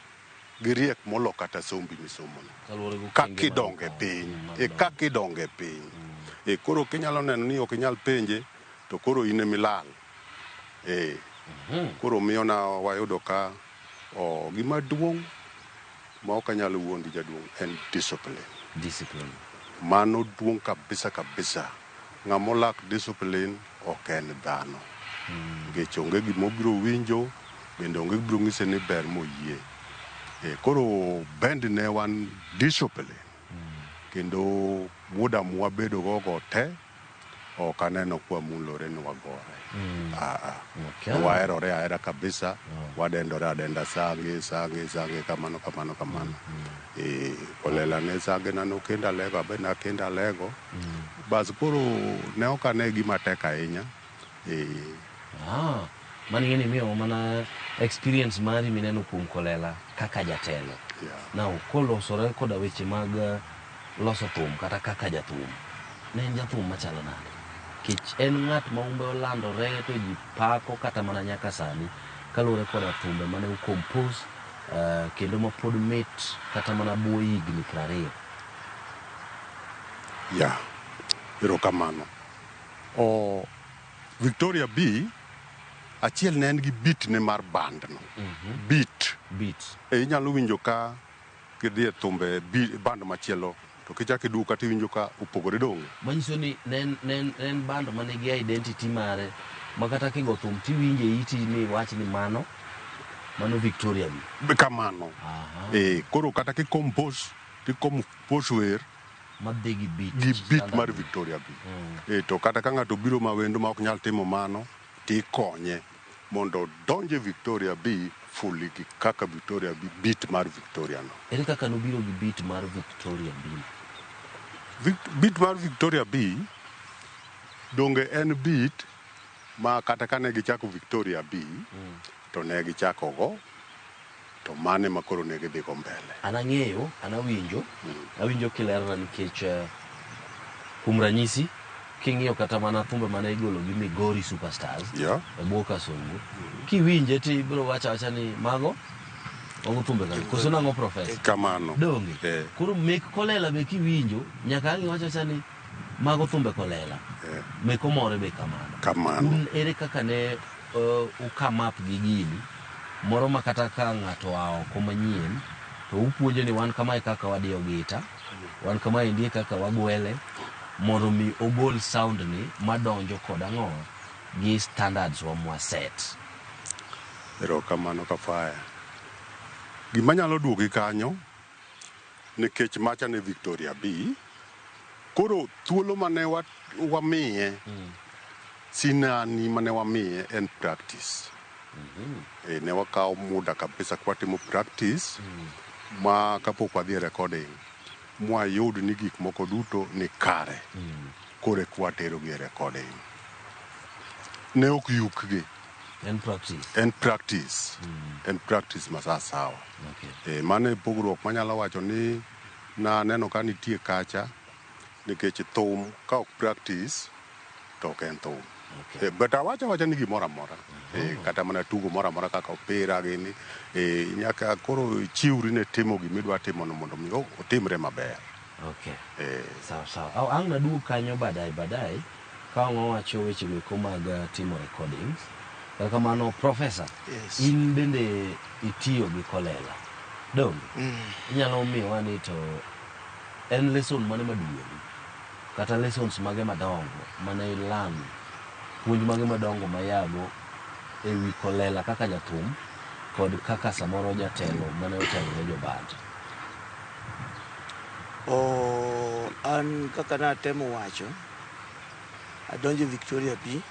giriek molo kata sombi misomono. Kaka idongo e piny. Kaka idongo e piny. Koro kinyalo neno ni ok inyal penje to koro in emilal. Koro miyo na wayudo ka gima duong' ma ok anyal wuondi jaduong' en discipline. Discipline. Mano duong' kabisa kabisa. Ng'ama olak discipline ok en dhano. Nikech onge gimobiro winjo bende onge gibiro ng'ise ni ber moyie. Koro bend ne wan discipline. Kendo muda mwabedo gogo te ok aneno kwa mulore ni wagore. Waherore ahera kabisa. Wadendore adenda sange sange sange kamano kamano kamano. Kolela ne sange na nokendo alego abe nakendo alego. Bas koro ne ok ane gima tek ahinya. Mano ing'eni miyo mana Experience mari mineno kuom Kolela kaka jatelo. Now, kolosore koda weche mag loso thum kata kaka jathum, ne en jathum machalo nade? Kech en ng'at ma umbe olandore to ji pako kata mana nyaka sani kaluwore koda thumbe mane ocompose kendo ma pod mit kata mana bwo higni 20. Ya, erokamano. O Victoria B achiel ne en gi beat ne mar band no. Beat. Beat. E inyalo winjo ka kidhi e thumbe band machielo to kichako iduogo kata iwinjo ka opogore donge. Manyiso ni ne en band manigi identity mare ma kata kigo thum tiwinje iti ni wach ni mano Victoria B. Kamano. Koro kata ki compose ti compose wer madhi gi beat. Gi beat mar Victoria B. To kata ka ng'ato biro ma wendo ma ok nyal timo mano tikonye mondo donje Victoria B fully gi kaka Victoria B beat mar Victoria no. Ere kaka nobiro gi beat mar Victoria B? Beat mar Victoria B donge en beat ma kata kane gichako Victoria B to ne gichako go to mane ma koro ne gidhi go mbele. An ang'eyo, an awinjo, awinjo kilerona nikech kuom ranyisi king'iyo kata mana thumbe mane igolo gi Migori Superstars e bwo Kasongo, kiwinje to ibiro wacho awacha ni mago thumbe ka koso nang'o professor? Kamano. Donge. Koro mek Kolela be kiwinjo nyaka ang' iwacho awacha ni mago thumbe Kolela. Mek Omore be kamano. Kamano. Un ere kaka ne ukam up gi gini moro ma kata ka ng'ato oa oko manyien to upuonjo ni wan kamae kaka wadiyo gita, wan kamae ndie kaka wagwele mondo mi ogol sound ni madonjo kod ang'o gi standards wa mwaset. Erokamano Kafaya. Gima nyalo duogi kanyo nikech macha ne Victoria B, koro thuolo mane wamiye sinani mane wamiye en practice. Ne wakawo muda kabisa kwatimo practice ma kapok wadhi e recording mwayud ni gik moko duto ni kare. Koro eka watero gi e recording. Ne ok yukgi. En practice. En practice. En practice ma sawasawa. Mano e pogruok manyalo wacho ni naneno ka nitie kacha nikech thum ka ok practice to ok en thum. But awacho awacha ni gimoro amora. Kata mana tugo moro amora kaka opira gini, nyaka koro ichiwri ne timo gimidwa timono mondo mi otimre maber. Okay. Sawa sawa. Ang' naduog kanyo baadaye baadaye ka wawacho weche go mag timo recordings. Kata kamano professor, in bende itiyo gi Kolela. Donge? Inyalo miyowa ni to en lesson mane maduong' kata lessons mage madongo mane ilan, puonj mage madongo mayago ewi Kolela kaka jathum kod kaka samoro jatelo mane otelo ne joband. An kaka natemo wacho, adonjo Victoria B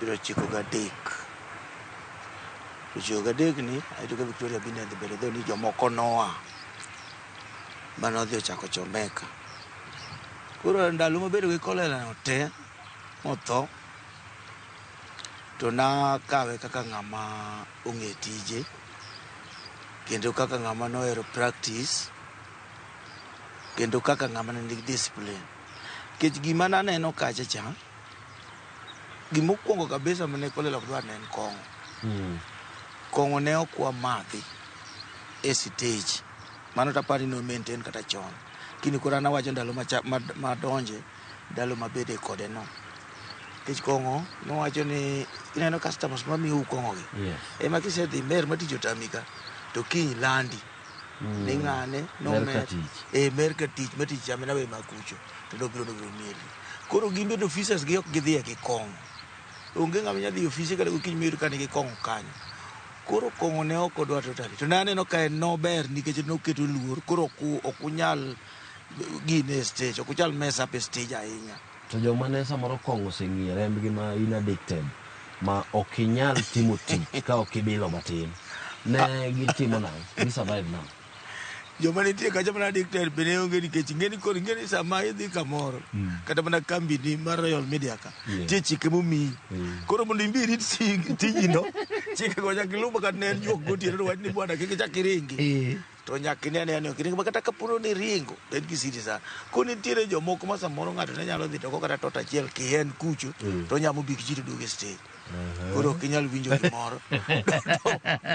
93. 93 ni ayudo ka Victoria B ne dhi mbele dho ni jomoko noa mane odhi ochako Chomeka. Koro ndalo mabedo gi Kolela no te motho to nakawe kaka ng'ama ong'e tije kendo kaka ng'ama nohero practice kendo kaka ng'ama ne nigi discipline. Nikech gima naneno kacha cha, gimokwongo kabisa mane Kolela ok dwar ne en kong'o. Kong'o ne ok wamadhi e stage. Mano taparo ni no maintain kata chon. Lakini koro an awacho ndalo madonje, ndalo mabede kode no. Nikech kong'o nowacho ni ineno customers mamiyou kong'o gi. Ema kisedhi mer ma tich otami ka, to kiny landi. Ni ng'ane Mer nomer. ka tich. Mer ka tich, ma tich chame nawe makucho. To nobiro mieli. Koro gin bende officers gi ok gidhiye gi kong'o. Onge ng'ama nyalo dhi e ofise kata gokinyi miyud ka nigi kong'o kanyo. Koro kong'o ne ok odwa totally. To naneno ka en nober nikech noketo luor, koro ok unyal gine e stage, ok unyal mess up e stage ahinya. To joma ne samoro kong'o oseng'iyo rembgi ma in addicted, ma ok inyal timo tich ka ok ibilo matin, ne gitimo nang'o? Gi survive nang'o? Joma nitie kacha mana addicted be ne onge nikech ing'eni koro ing'eni sama idhi kamoro kata mana kambi ni mar Royal Media ka nitie chike momiyi. Koro mondo imbi irit tijino chike go nyaka iluw kata ne en juok gotieno to wach ni bwana kik ichak iringi. To nyaka ine ane ni ok iringi ma kata kapo ni iringo to en kisiri sana. Koro nitiere jomoko ma samoro ng'ato ne nyalo dhi to go kata tot achiel kien kucho to onyamo big ji to duogo e stage. Koro ok inyal winjo gimoro.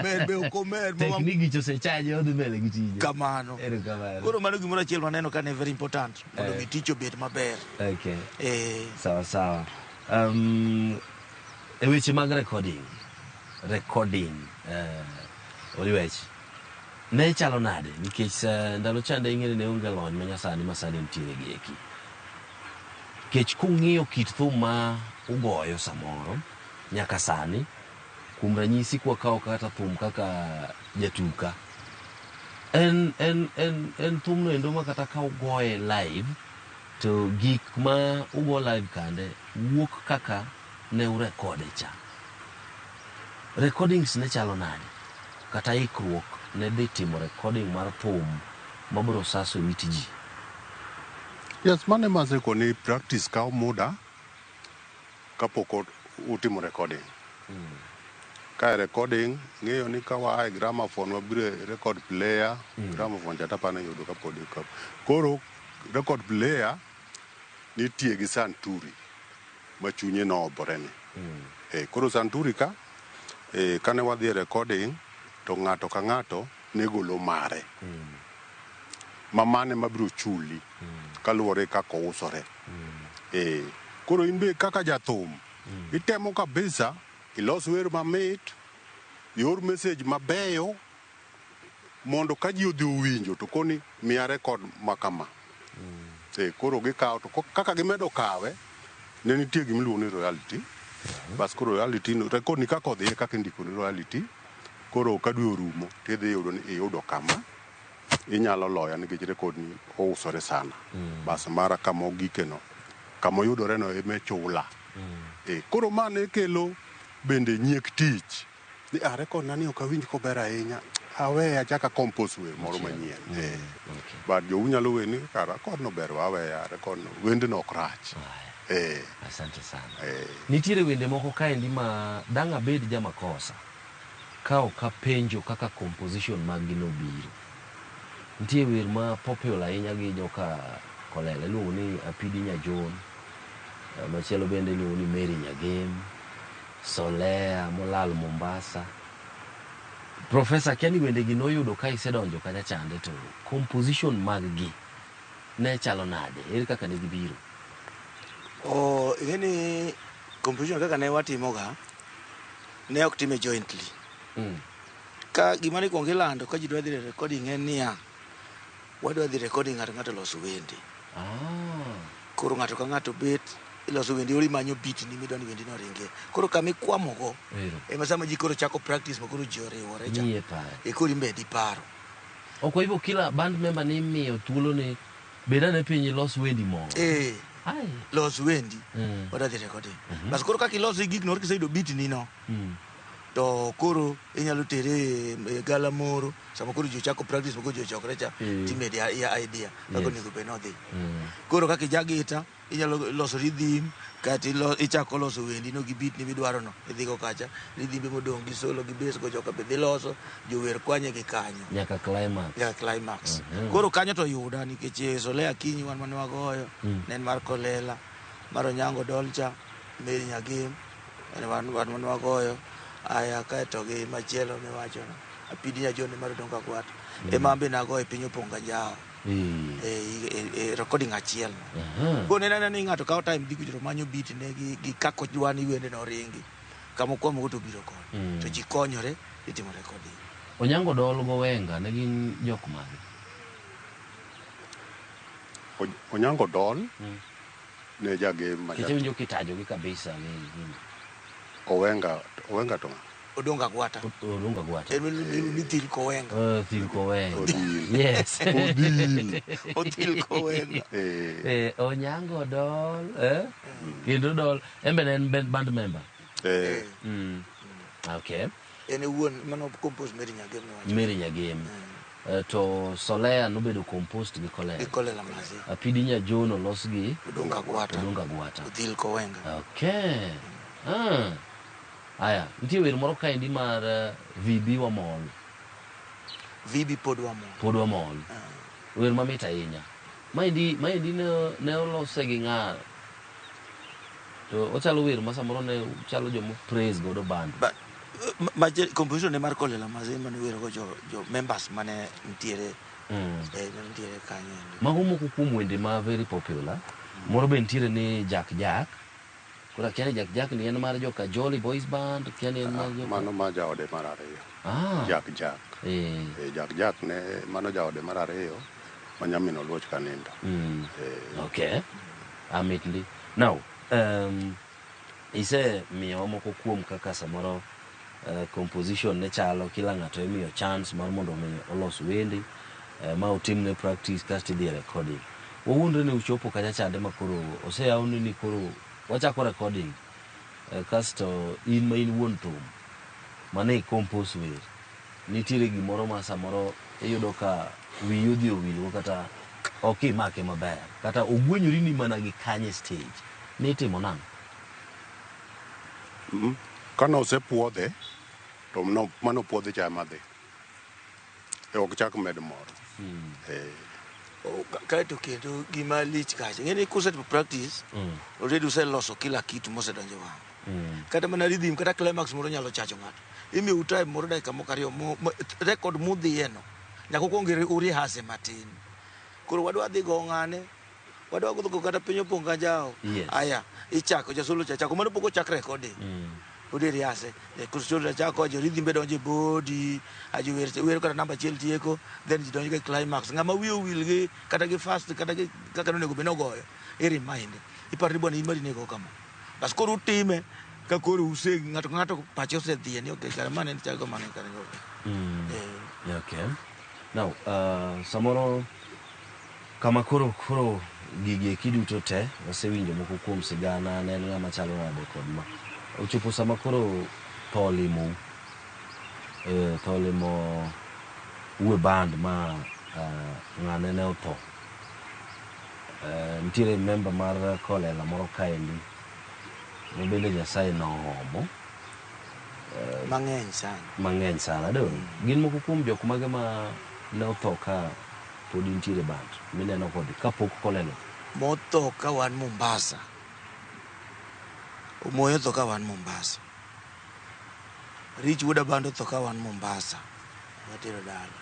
Mer be ok omer. Tek ni gicho osechaje odhi mbele gi tije. Kamano. Erokamano. Koro mano gimoro achiel maneno ka ne very important mondo mi tich obed maber. Okay. Eh. Sawa sawa. E weche mag recording, recording Oliwech ne chalo nade nikech ndalo chande ing'e ni ne onge lony ma nyasani ma sani nitiere gi eki. Nikech kung'iyo kit thum ma ugoyo samoro nyaka sani, kuom ranyisi kwakawo kata thum kaka Jatuka, en, en, en, en thumno endo ma kata ka ugoye live to gik ma ugo live kande wuok kaka ne urekode cha. Recordings ne chalo nade? Kata ikruok ne dhi timo recording mar thum mabiro saso it ji? Yes, mano ema asekoni practice kawo muda kapok utimo recording. Ka e recording, ng'eyo ni ka waa e gramophone wabiro e record player, gramophone cha tapani yudo kapod ka. Koro record player nitie gi santuri ma chunye noobore ni. Koro santuri ka, kane wadhi e recording to ng'ato ka ng'ato ne golo mare. Ma mane mabiro chuli kaluwore kaka ousore. Koro in be kaka jathum, itemo kabisa ilos wer mamit, ior message mabeyo mondo ka ji odhi owinjo to koni miya record ma kama. Koro gikawo to kaka gimedo kawe ne nitie gima iluongo ni royalty. Bas koro royalty no record ni kaka odhi e kaka indiko ni royalty. Koro ka dwe orumo tidhi yudo ni iyudo kama inyalo loya nikech record ni ousore sana. Bas mara kama ogike no, kama oyudore no ema ichula. Koro ma ne kelo bende nyiek tich. Ni a record na ni ok awinj kober ahinya. Aweye achak a compose wer moro manyien. But jou nyalo weni kara record no ber waweya record no wendno ok rach. Asante sana. Nitiere wende moko kaendi ma dang' abed jamakosa ka ok apenjo kaka composition mag gi nobiro. Nitie wer ma popular ahinya gi joka Kolela iluongo ni Apidi Nyajon. Machielo bende iluongo ni Mary Nyagem, Solea molal Mombasa. Professor akia ni wende gi noyudo ka isedonjo kacha chande to composition mag gi ne chalo nade? Ere kaka ne gibiro? Oh, ing'e ni composition kaka ne watimoga ne ok time jointly. Ka gima ne ikuongo ilando ka ji dwa dhi e recording en niya, wadwa dhi recording ng'ato ng'ato loso wende. Koro ng'ato ka ng'ato bet iloso wendi ori imanyo beat ni midwa ni wendi no oringie. Koro kama ikwamogo ema sama ji koro chako practice ma koro ji oriwore cha. Miye paro. E koro imedi paro. Ok kwa hivyo kila band member ni imiyo thuolo ni bed ane piny ilos wendi moro. Ai. Los wendi. Wadwa dhi recording. Bas koro kaka iloso gik no kiseyudo beat ni no. To koro inyalo tere e gala moro sama koro ji ochako practice ma koro ji ochokre cha timedi idea kaka onego bed ni odhi. Koro kaka ija gita inyalo loso rhythm kata ichako loso wendi no gi beat ni midwaro no idhigo kacha rhythm modong' gi solo gi bass go joka be dhi loso jower kwanye gi kanyo Nyaka climax. Nyaka climax. Koro kanyo to yuda nikech Solea Akinyi wan mane wagoyo ne en mar Kolela mar Onyango Dolcha Mary Nyagem en wan mane wagoyo aya kaeto gi machielo miwacho no Apidi Nyajon mar Odongo Agwata ema an be nagoyo piny opong' ga njawa. E recording achiel no. Koro neno anena ni ng'ato kawo time dhi kucho to manyo beat ne gi kaka odwa ni wende no ringi. Kama okwamo go to obiro kode. To ji konyore itimo recording. Onyango Dol go Wenga ne gin jok mage? Onyango Dol ne jagem ma Nikech awinjo kitajogi kabisa ni Owenga, Owenga to ng'a? Odongo Agwata. Odongo Agwata. En ni Thil Kowenga. Thil Kowenga. Odhil. Yes. Odhil. Othil Kowenga. Onyango Dol, Kendo Dol, en be ne en band member. Okay. En e wuon mano compose Mary Nyagem miwacho. Mary Nyagem. To Solea nobedo composed gi Kolela. Gi Kolela Mazi. Apidi Nyajon olos gi Odonga Gwata. Odonga Gwata. Odhil Kowenga. Okay. Ah. Aya, nitie wer moro kaendi mar VB Wamol. VB pod wamol. Pod wamol. Wer mamit ahinya. Maendi ne olose gi ng'a? To ochalo wer ma samoro ne chalo joma praise godo band. Ba, ma composition ne mar Kolela Mazi mane wero go jo members mane nitiere ne nitiere kanyo endi. Mago moko kuom wende ma very popular. Moro be nitiere ni Jack Jack. Koro akia ni Jack Jack ni en mar joka Jolly Boys Band, akia ni en mar joka Mano ma jaode mar ariyo. Ah. Jack Jack. Jack Jack ne mano jaode mar ariyo ma nyamin Oluoch kanindo. Okay. Amit ndi. Now, ise miyowa moko kuom kaka samoro composition ne chalo, kila ng'ato imiyo chance mar mondo mi olos wende, ma otimne practice kasto idhi e recording. Wawuondre ni uchopo kacha chande ma koro oseyawni ni koro wachako recording, kasto in ma in wuon thum mane i compose wer, nitiere gimoro ma samoro iyudo ka wiyi odhi owilgo kata ok imake maber kata ogwenyori ni mana gi kanye stage, nitimo nang'o? Kane osepuodhe to mano puodhe cha ema dhi. Ok chak med moro. Kaeto kendo gima lich kacha, ing'e ni kusetimo practice, already useloso kila kitu mosedonjo wang'. Kata mana rhythm, kata climax moro nyalo chacho ng'ato. Imiyou time moro dakika moko ariyo, record mudhiye no, nyaka ukuong u-rehearse matin. Koro wadwa dhi go ng'ane, wadwa go kata piny opong' ka jawo. Aya, ichako jasolo cha chako, mano pok ochak recording. Pod i rehearse. Kusolo chako, jo rhythm be donjo e body, ajo wer kata namba achiel tieko, then ji donjo e climax. Ng'ama wiye owil gi kata gi fast, kata gi kaka nonego bed nogoyo, i remind. Iparo ni bwana in mari nego kama. Bas koro utime, ka koro use ng'ato ka ng'ato pache osedhiye ni okay, kare mane en chal kamano kare go. Okay. Now, samoro kama koro gigi eki duto te wasewinjo moko kuom sigana ne en ng'ama chalo nade kod ma. Ochopo sama koro tho limou. Tho limo u e band ma ng'ane ne otho. Nitiere member mar Kolela moro kaendi ma bende Nyasaye noomo. Mang'eny sana. Mang'eny sana. Dong, gin moko kuom jok mage ma ne otho ka pod intiere band mineno kod kapok Kolela otho? Motho ka wan Mombasa. Omoyo otho ka wan Mombasa. Rich Wuod Abando otho ka wan Mombasa. Watero dala.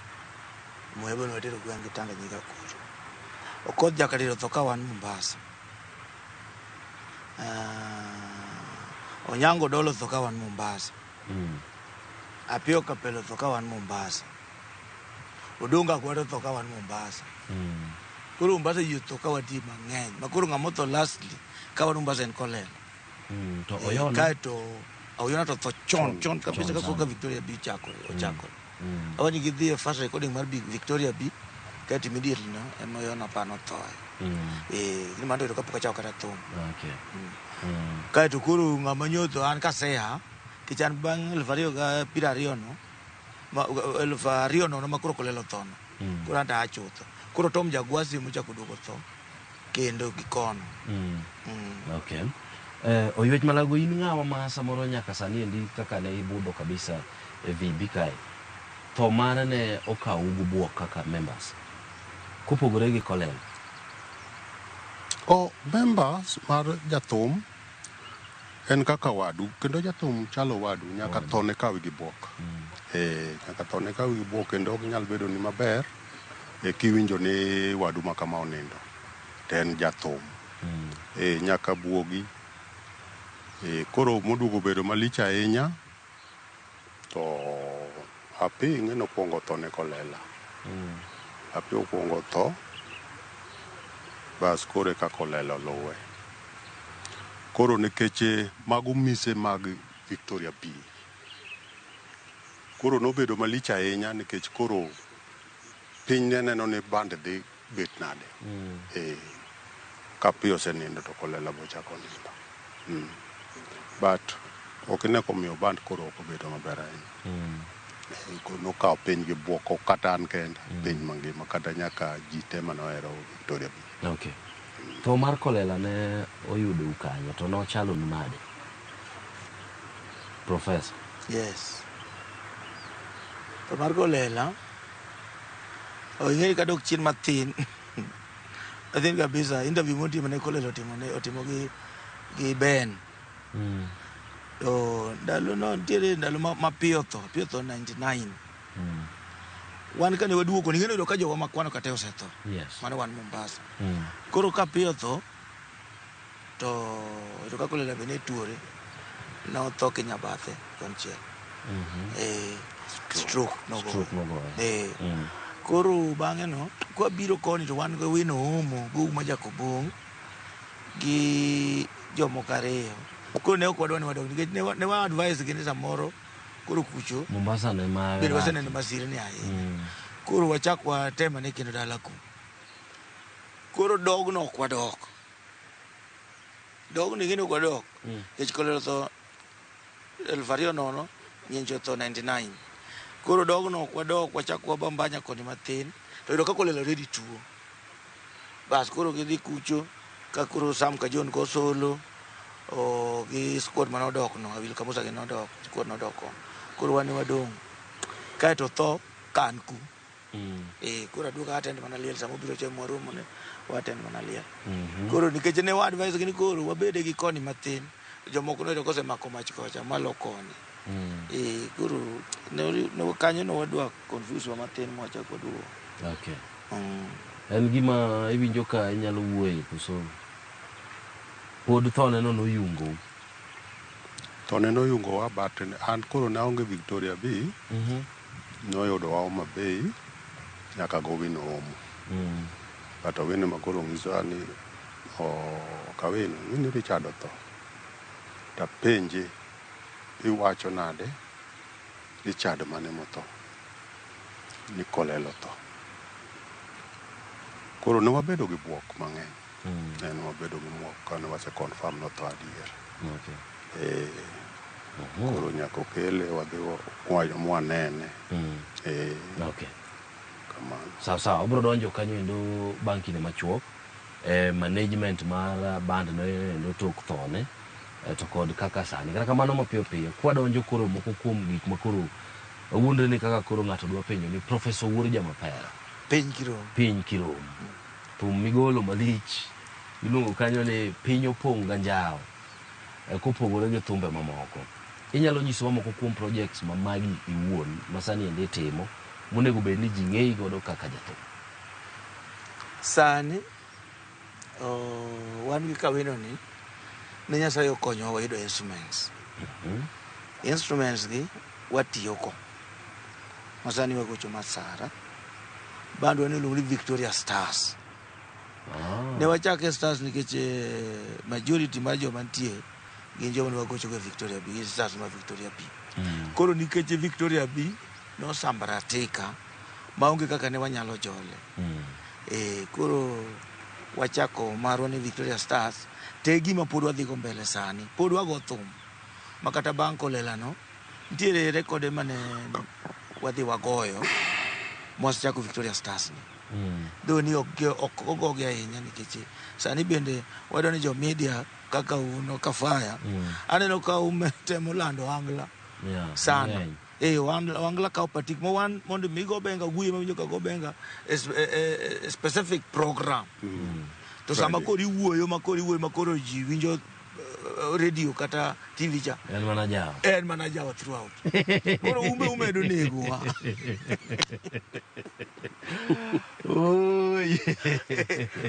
Omoyo bende watero gweng' gi Tanganyika kucho. Okoth Jakadiro otho ka wan Mombasa. Onyango Dolo otho ka wan Mombasa. Apio Kapelo otho ka wan Mombasa. Odonga Agwata otho ka wan Mombasa. Koro Mombasa ji otho ka watie mang'eny. Ma koro ng'ama otho lastly ka wan Mombasa en Kolela. To Oyona? Kaeto Oyona to otho chon, chon kabisa Chon ka koka sana. Victoria B ochakore. Awani gidhi e first recording mar Victoria B, kaeto immediately no ema Oyona pano othoe. Gini mano to kapok achako kata thum. Kaeto koro ng'ama nyotho an kaseha, nikech an bang' 2020 no, ma, 2000 no ma koro Kolela otho no. Koro an to aa chutho. Koro Tom Jagwasi emochako duogo tho kendo gi kono. Okay. Oywech Malago, in ng'awa ma samoro nyaka sani endi kaka ne ibudho kabisa e VB kae, tho mare ne okawo gi buok kaka members kopogore gi Kolela? O members mar jathum en kaka wadu, kendo jathum chalo wadu, nyaka tho ne kawi gi buok. Nyaka tho ne kawi gi buok, kendo ok nyal bedo ni maber kiwinjo ni wadu ma kama onindo, to en jathum. Nyaka buogi. Koro moduogo bedo malich ahinya, to Api ing'e nokwongo tho ne Kolela. Api okwongo tho, bas koro eka Kolela oluwe. Koro nikech mago mise mag Victoria B. Koro nobedo malich ahinya nikech koro piny ne neno ni band dhi bet nade. Ka Api osenindo to Kolela bochako nindo. But ok ine komiyo band koro ok obedo maber ahinya. Nokawo piny gi bwok ok kata an kenda piny mangima kata nyaka ji te manohero Victoria B. Okay. Tho mar Kolela ne oyudou kanyo to nochalonu nade? Professor. Yes. Tho mar Kolela ing'eni kadok chien mathin mathin kabisa interview motimo ne Kolela otimo ne otimo gi Ben. To ndalo no nitiere ndalo ma Piyo tho, Piyo tho 99. Wan kane waduogo koni ing'eni oyudo ka jowa makwano kata osetho. Yes. Mano wan Mombasa. Koro ka Piyo tho to oyudo ka Kolela be ne tuore. Notho Kinyabathe konchiel. Stroke nogoye. Stroke nogoye. Koro bang'e no kwabiro koni to wan gi Wino Omo gi Ouma Jakobong' gi jomoko ariyo. Koro ne ok wadwa ni wadog nikech ne wa advise gi ni samoro koro kucho Mombasa ne ma bende waseneno masirni ahinya. Koro wachak watem ane kendo dala ku. Koro dogno ok wadok. Dogno ing'e ni ok wadok. Nikech Kolela otho 2000, Nyencho otho 99. Koro dogno ok wadok, wachak wabambanya koni mathin. To yudo ka Kolela already tuo. Bas koro gidhi kucho ka koro Sam ka John go solo gi squad manodok no, Awil Kamusa gi nodok, squad nodok kono. Koro wan wadong'. Kaeto tho ka an ku. Koro aduogo attend mana liel sama obiro chieng' mwaromo ne wa attend mana liel. Koro nikech ne wa advise gi ni koro wabede gi koni mathin. Jomoko noyudo kosemako mach kocha malo koni. Koro ne kanyo ne wadwa confuse wa mathin mwachako waduogo. Okay. En gima iwinjo ka inyalo wuoye koso pod thone no noyungou? Thone noyungowa but an koro ne aonge Victoria B. Noyudowa Homa Bay nyaka go Owino Omo. But Owino ma koro nyisowa ni Kawino ing'e ni Richard otho. Tapenje iwacho nade Richard mane motho? Ni Kolela otho. Koro ne wabedo gi bwok mang'eny. Ne wabedo gi bwok kane wase confirm notho adier. Okay. Koro nyaka okele wadhi mwanene. Okay. Kamano. Sawa sawa, obiro donjo kanyo endo bang' kinde machuok. Management mar band no endo tok thone to kod kaka sani. Kata kamano mapiyo piyo, kwadonjo koro moko kuom gik ma koro wawuondre ni kaka koro ng'ato dwa penjo ni Professor Wuod Jamapera. Piny Kirom. Piny Kirom. Thum migolo malich iluongo kanyo ni Piny Opong' ga Njao. Kopogore gi thumbe mamoko. Inyalo nyisowa moko kuom projects ma magi iwuon ma sani endi itimo monego bed ni ji ng'eyi godo kaka jathum. Sani wan gi Kawino ni ne Nyasaye okonyowa wayudo instruments. Instruments gi watiyo ko. Masani wagocho Masara. Bandwa ni iluongo ni Victoria Stars. Ne wachake Stars nikech majority mar joma nitie gin joma ne wagocho go Victoria B, gin Stars ma Victoria B. Koro nikech Victoria B nosambaratika maonge kaka ne wanyalo jole. Koro wachako marwa ni Victoria Stars te gima pod wadhi go mbele sani. Pod wago thum. Ma kata bang' Kolela no, nitiere rekode mane wadhi wagoyo mwasechako Victoria Stars ni. Though ni ok ogogi ahinya nikech sani bende wayudo ni jo media kaka un Kafaya aneno ka temo lando Ohangla sana. Ohangla kawo patik ma wan mondo mi go benga guye mawinjo ka go benga e specific program. To sama koro iwuoyo ma koro iwuoyo ma koro ji winjo radio kata TV cha. En mana jawa. En mana jawa throughout. Koro umbe umedo negowa.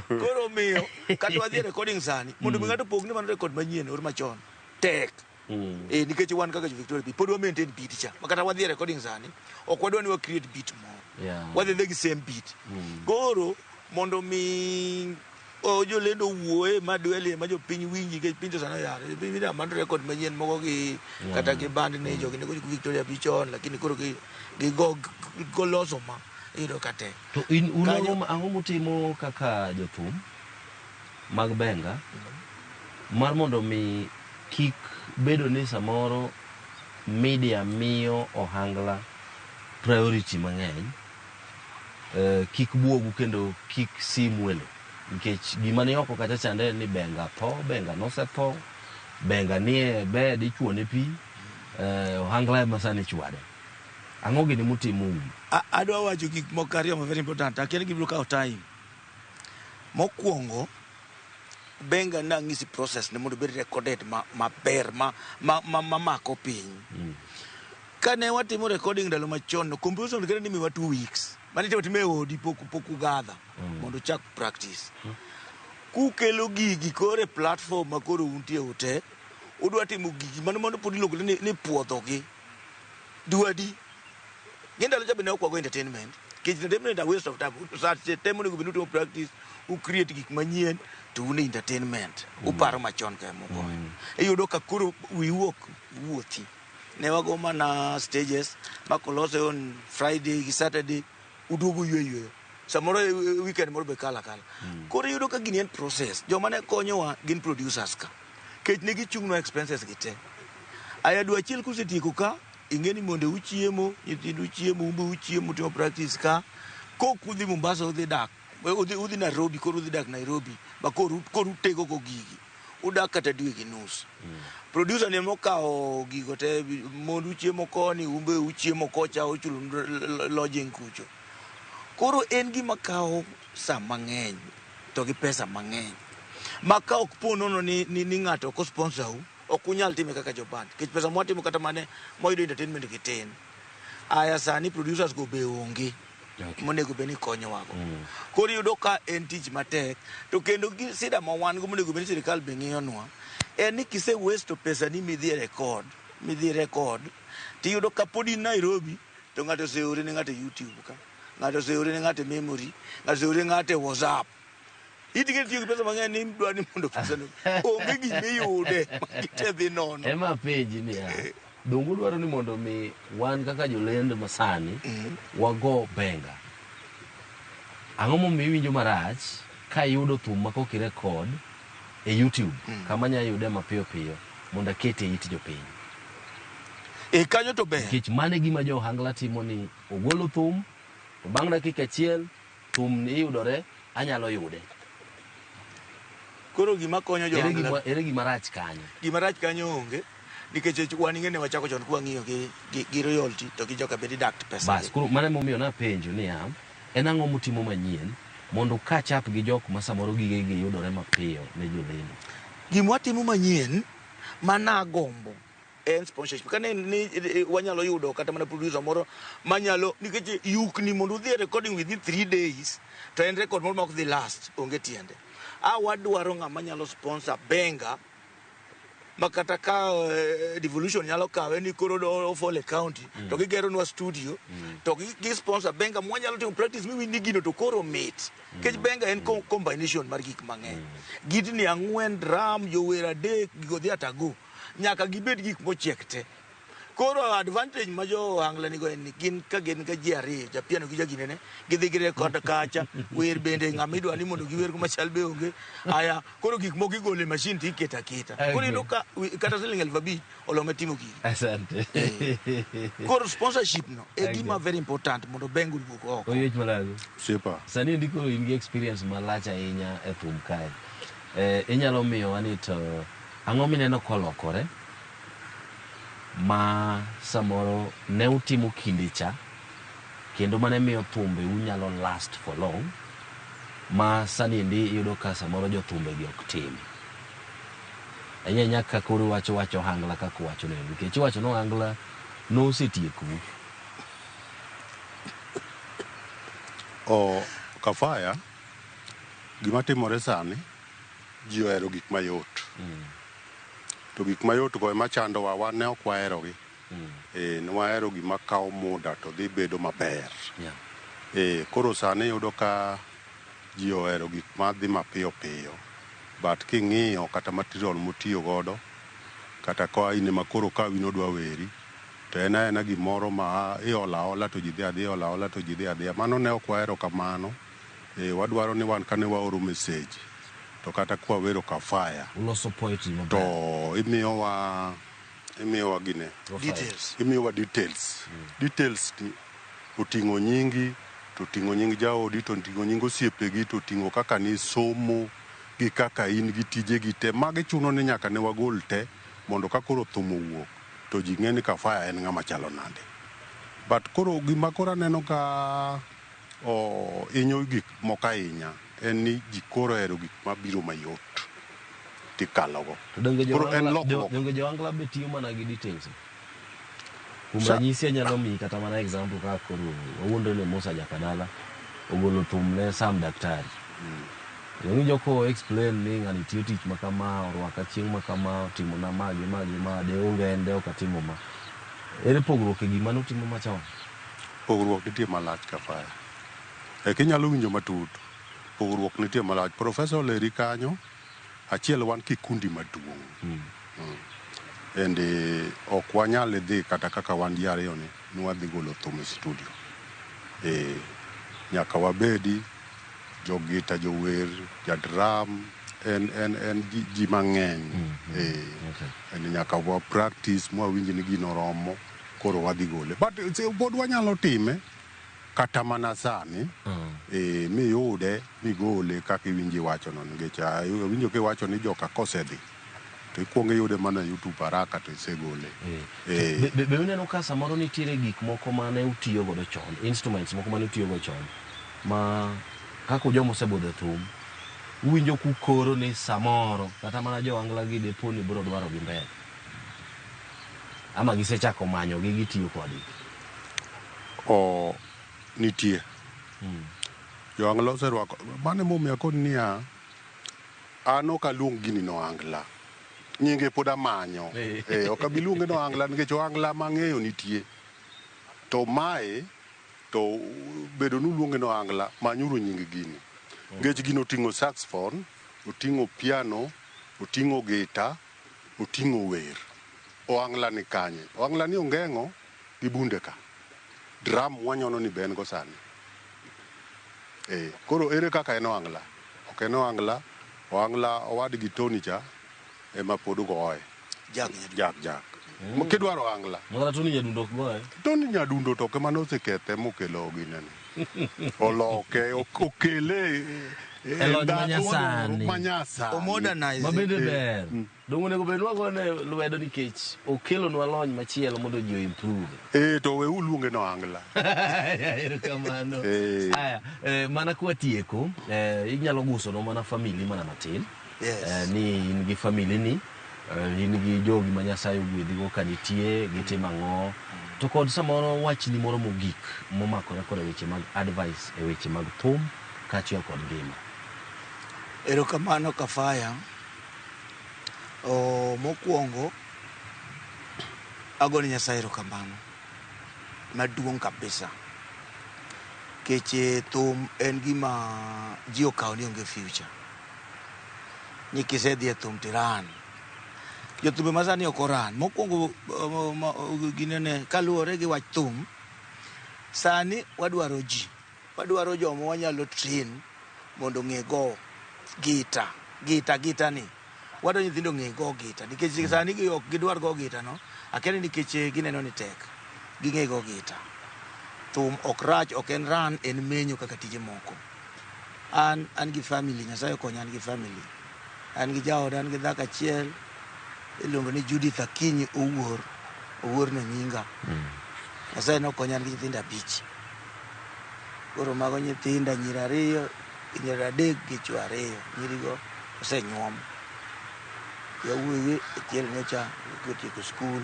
Koro miyo kata wadhi e recording sani mondo mi ng'ato pog ni mano record manyien or machon tek. Nikech wan kaka jo Victoria B pod wa maintain beat cha. Ma kata wadhi e recording sani ok wadwa ni wa create beat moro. Wadhi dhi gi same beat. Koro mondo mi jolendo wuoye ma dwelie ma jopiny winji nikech piny to sani oyar. Jopiny winjo mano record manyien moko gi kata gi band ni jogi ne gocho Victoria B chon lakini koro gi go goloso ma iyudo ka tek. To in un ang'o mutimo kaka jothum mag benga mar mondo mi kik bedo ni samoro media miyo ohangla priority mang'eny kik buogu kendo kik sim welo nikech gima ni oko kacha chande en ni benga tho, benga nosetho, benga nie bed ichuone pi, ohangla ema sani chwade. Ang'o gini mutimo un? Adwa wacho gik moko ariyo ma very important. Akia ni gibiro kawo time. Mokwongo, benga nang'isi process ne mondo obed recorded maber ma mako piny. Kane watimo recording ndalo machon no, composition kende nimiwa 2 weeks. Mane itimo time e odi pok ugadha mondo uchak practice. Kukelo gigi koro e platform ma koro untie ute, udwa timo gigi mano mano pod iluongo ni puodhogi. Dwadi. Gi ndalo cha be ne ok wago entertainment. Nikech entertainment a waste of time. Sa te monego bed ni utimo practice, u create gik manyien, to un e entertainment. Uparo machon ka emugoyo. Iyudo ka koro wiu ok wuothi. Ne wago mana stages, ma kolose on Friday gi Saturday, uduogo ywe yweyo. Samoro weekend moro be kalo akala. Koro iyudo ka gini en process. Joma ne konyowa gin producers ka. Kech ne gichung'nwa expenses gi te. Aya dwe achiel kusetieko ka, ing'e ni mondo uchiemo, nyithindu chiemo, un be uchiemo, utimo practice ka. Kok udhi Mombasa udhi dak, udhi Nairobi, koro udhi dak Nairobi, ba koro utego go gigi. Udak kata dwe gi nus. Producer ni mokawo gigo te, mondu chiemo koni, un be uchiemo kocha, uchulo lodging kucho. Koro en gima kawo sa mang'eny to gi pesa mang'eny. Ma ka ok po nono ni ng'ato ok sponsor u, ok unyal time kaka joband. Nikech pesa mwatimo kata mane mwayudo entertainment gi tin. Aya sani producers go be onge. Monego bed ni konyowago. Koro iyudo ka en tich matek, to kendo gi sida ma wan go monego bed ni sirikal be ng'iyonwa, en ni kise waste pesa ni midhi record, tiyudo ka pod in Nairobi, to ng'ato oseore ne ng'ato e YouTube ka, ng'ato oseore ne ng'ato e memory, ng'ato oseore ne ng'ato e WhatsApp. Itige tiyo gi pesa mang'eny ni idwa ni mondo pesa no onge gima iyude, magi te dhi nono. Ema apenji niya, donge udwaro ni mondo mi wan kaka jolendo masani wago benga? Ang'o momiyo iwinjo marach ka iyudo thum ma kok irekod e YouTube kama anyalo yude mapiyo piyo mondo akete e it jopiny? E kanyo to ber. Nikech mano e gima jo ohangla timo ni ogolo thum, to bang' dakika achiel thum ni yudore, anyalo yude. Koro gima konyo jo ohangla Ere gima rach kanyo? Gima rach kanyo onge. Nikech wan ing'e ne wachako chon kwang'iyo gi royalty to gi joka be deduct pesa. Bas, koro mano emomiyo napenjo niya, en ang'o mutimo manyien mondo catch up gi jok ma samoro gigegi yudore mapiyo ne jolendo? Gima watimo manyien managombo en sponsorship. Kane ni wanyalo yudo kata mana producer moro manyalo, nikech yukni mondo udhi e recording within 3 days to en record moro ma ok dhi last, onge tiende. A wadwaro ng'ama nyalo sponsor benga ma kata ka devolution nyalo kawe ni koro do fall county to gigeronwa studio to gi sponsor benga mwanyalo timo practice miwinj ni gino to koro mit. Nikech benga en combination mar gik mang'eny. Gitni ang'wen, drum, jower adek, gigo dhi atago. Nyaka gibed gik mochiek te. Koro advantage ma jo ohangla nigo en ni gin ka gin ga ji ariyo, ja piano gi jaginene, gidhi gi record kacha, wer bende ng'ama idwa ni mondo giwer go machal be onge. Aya, koro gik moko igolo e machine to iketo aketa. Koro iyudo ka kata siling 5,000 olome timo gigi. Asante. Koro sponsorship no e gima very important mondo bengo owuog oko. Oyiech Malago. Siepa. Sani endi koro in gi experience malach ahinya e thum kae. Inyalo miyowa ni to ang'o mineno kolokore ma samoro ne utimo kinde cha kendo mane miyo thumbe unyalo last for long ma sani endi iyudo ka samoro jothumbe gi ok tim. Ahinya ahinya ka koro iwacho wach ohangla kaka uwacho neno, nikech iwacho ni ohangla nosetiekou. O Kafaya, gima timore sani, ji ohero gik mayot. To gik mayot go ema chandowa, wan ne ok waherogi. Ne wahero gima kawo muda to dhi bedo maber. Koro sani iyudo ka ji ohero gik madhi mapiyo piyo. But king'iyo kata material motiyo godo, kata ka in ema koro ka in odwa weri, to en aena gimoro ma iolo aola to ji dhi adhiya, iolo aola to ji dhi adhiya. Mano ne ok wahero kamano. Wadwaro ni wan kane waoro message, to kata kwa wero Kafaya, Uloso poetry maber. To imiyowa gine. Details. Imiyowa details. Details ni Oting'o nyingi, to oting'o nying jaodi, to oting'o nying osiepegi, to oting'o kaka nisomo, gi kaka in gi tijegi te. Magi chuno ni nyaka ne wagol te mondo ka koro thum owuok to ji ng'e ni Kafaya en ng'ama chalo nade. But koro gima koro aneno ka hinyo gik moko ahinya en ni ji koro ohero gik mabiro mayot tikalogo. To donge Koro en jo-Angla lokruok. donge jo-Angla be tiyo mana gi details? Kuom ranyisi anyalo miyi kata mana example kaka koro wawuondre ni Musa Jakadala ogolo thum ne Sam Daktari. Iwinjo ko explain ni ng'ani tiyo tich ma kama, orwaka chieng' ma kama, otimona ma gi ma gi ma, de onge en de ok atimo ma. Ere pogruok e gima notimo machon? Pogruok nitie malach Kafaya. E kinyalo winjo matut, pogruok nitie malach. Professor oleri kanyo, achiel wan kikundi maduong'. And ok wanyal dhi kata kaka wan ji ariyo ni, ni wadhi golo thum e studio. Nyaka wabedi jogita, jower, jadrum, en ji mang'eny. And nyaka wa practice mwawinj ni gino oromo, koro wadhi gole. But pod wanyalo time kata mana sani, miyude migole kaka iwinjo iwachono, nikech awinjo kiwacho ni joka kosedhi to ikuongo iyude mana e YouTube haraka to isegole. Be uneno ka samoro nitiere gik moko mane utiyo godo chon, instruments moko mane utiyo go chon, ma kaka joma osebudho e thum, uwinjo kukoro ni samoro kata mana jo-Angla gi depo ni biro dwaro gi mbele. Ama gisechako manyogi gitiyo kodgi? Nitie. Jo-Angla oserwako, mano emomiyo akoni niya, an ok aluong gini ni Oangla. Nyinge pod amanyo. Ok abi luonge ni Oangla nikech Oangla mang'eyo nitie. To mae, to bedo ni uluonge ni Oangla, manyuru nying gini. Nikech gino oting'o saxophone, oting'o piano, oting'o gita, oting'o wer. Oangla ni kanye? Oangla ni ongeng'o gi bunde ka. Drum wanyono ni be en go sani. Koro ere kaka en Oangla? Ok en Oangla, Oangla owadgi Tony cha ema pod goye. Jack. Jack. Kidwaro Oangla. Makata Tony Nyadundo ok goye. Tony Nyadundo to ema nosekethe mokelo ginene. Oloke, okele e lony manyasani. Manyasani. Omodernize. Mabende ber. Donge onego bed ni wagone lwedo nikech okelonwa lony machielo mondo ji o-improve. To we uluonge ni Oangla. Erokamano. Aya, mana kwatieko, inyalo gusonwa mana family mana matin. Yes. Ni in gi family ni, in gi jogi ma Nyasaye ogwedhigo ka nitie, gitimo ang'o. To kod samoro wachni moro mogik momakore koda weche mag advice e weche mag thum kaachiel kod ngima. Erokamano Kafaya. Mokwongo agone Nyasaye erokamano maduong' kabisa. Nikech thum en gima ji okawo ni onge future. Ni kisedhi e thum tiran. Jothumbe masani ok oran. Mokwongo ginene kaluwore gi wach thum, sani wadwaro ji. Wadwaro joma wanyalo train mondo ong'e go gita. Gita ni. Wadwaro nyithindo ong'e go gita. Nikech sani gi ok gidwar go gita no, akia ni nikech gineno ni tek. Ging'e go gita. Thum ok rach, ok en ran, en menyo kaka tije moko. An gi family, Nyasaye okonya an gi family. An gi jaoda, an gi dhako achiel, iluongo ni Judith Akinyi Owuor. Owuor no nyinga. Nyasaye nokonya an gi nyithindo 5. Koro mago nyithinda nyiri 2, nyiri 3 gi chwo 2. Nyirigo osenyuom. Yawuoyi achiel nyocha otieko skul,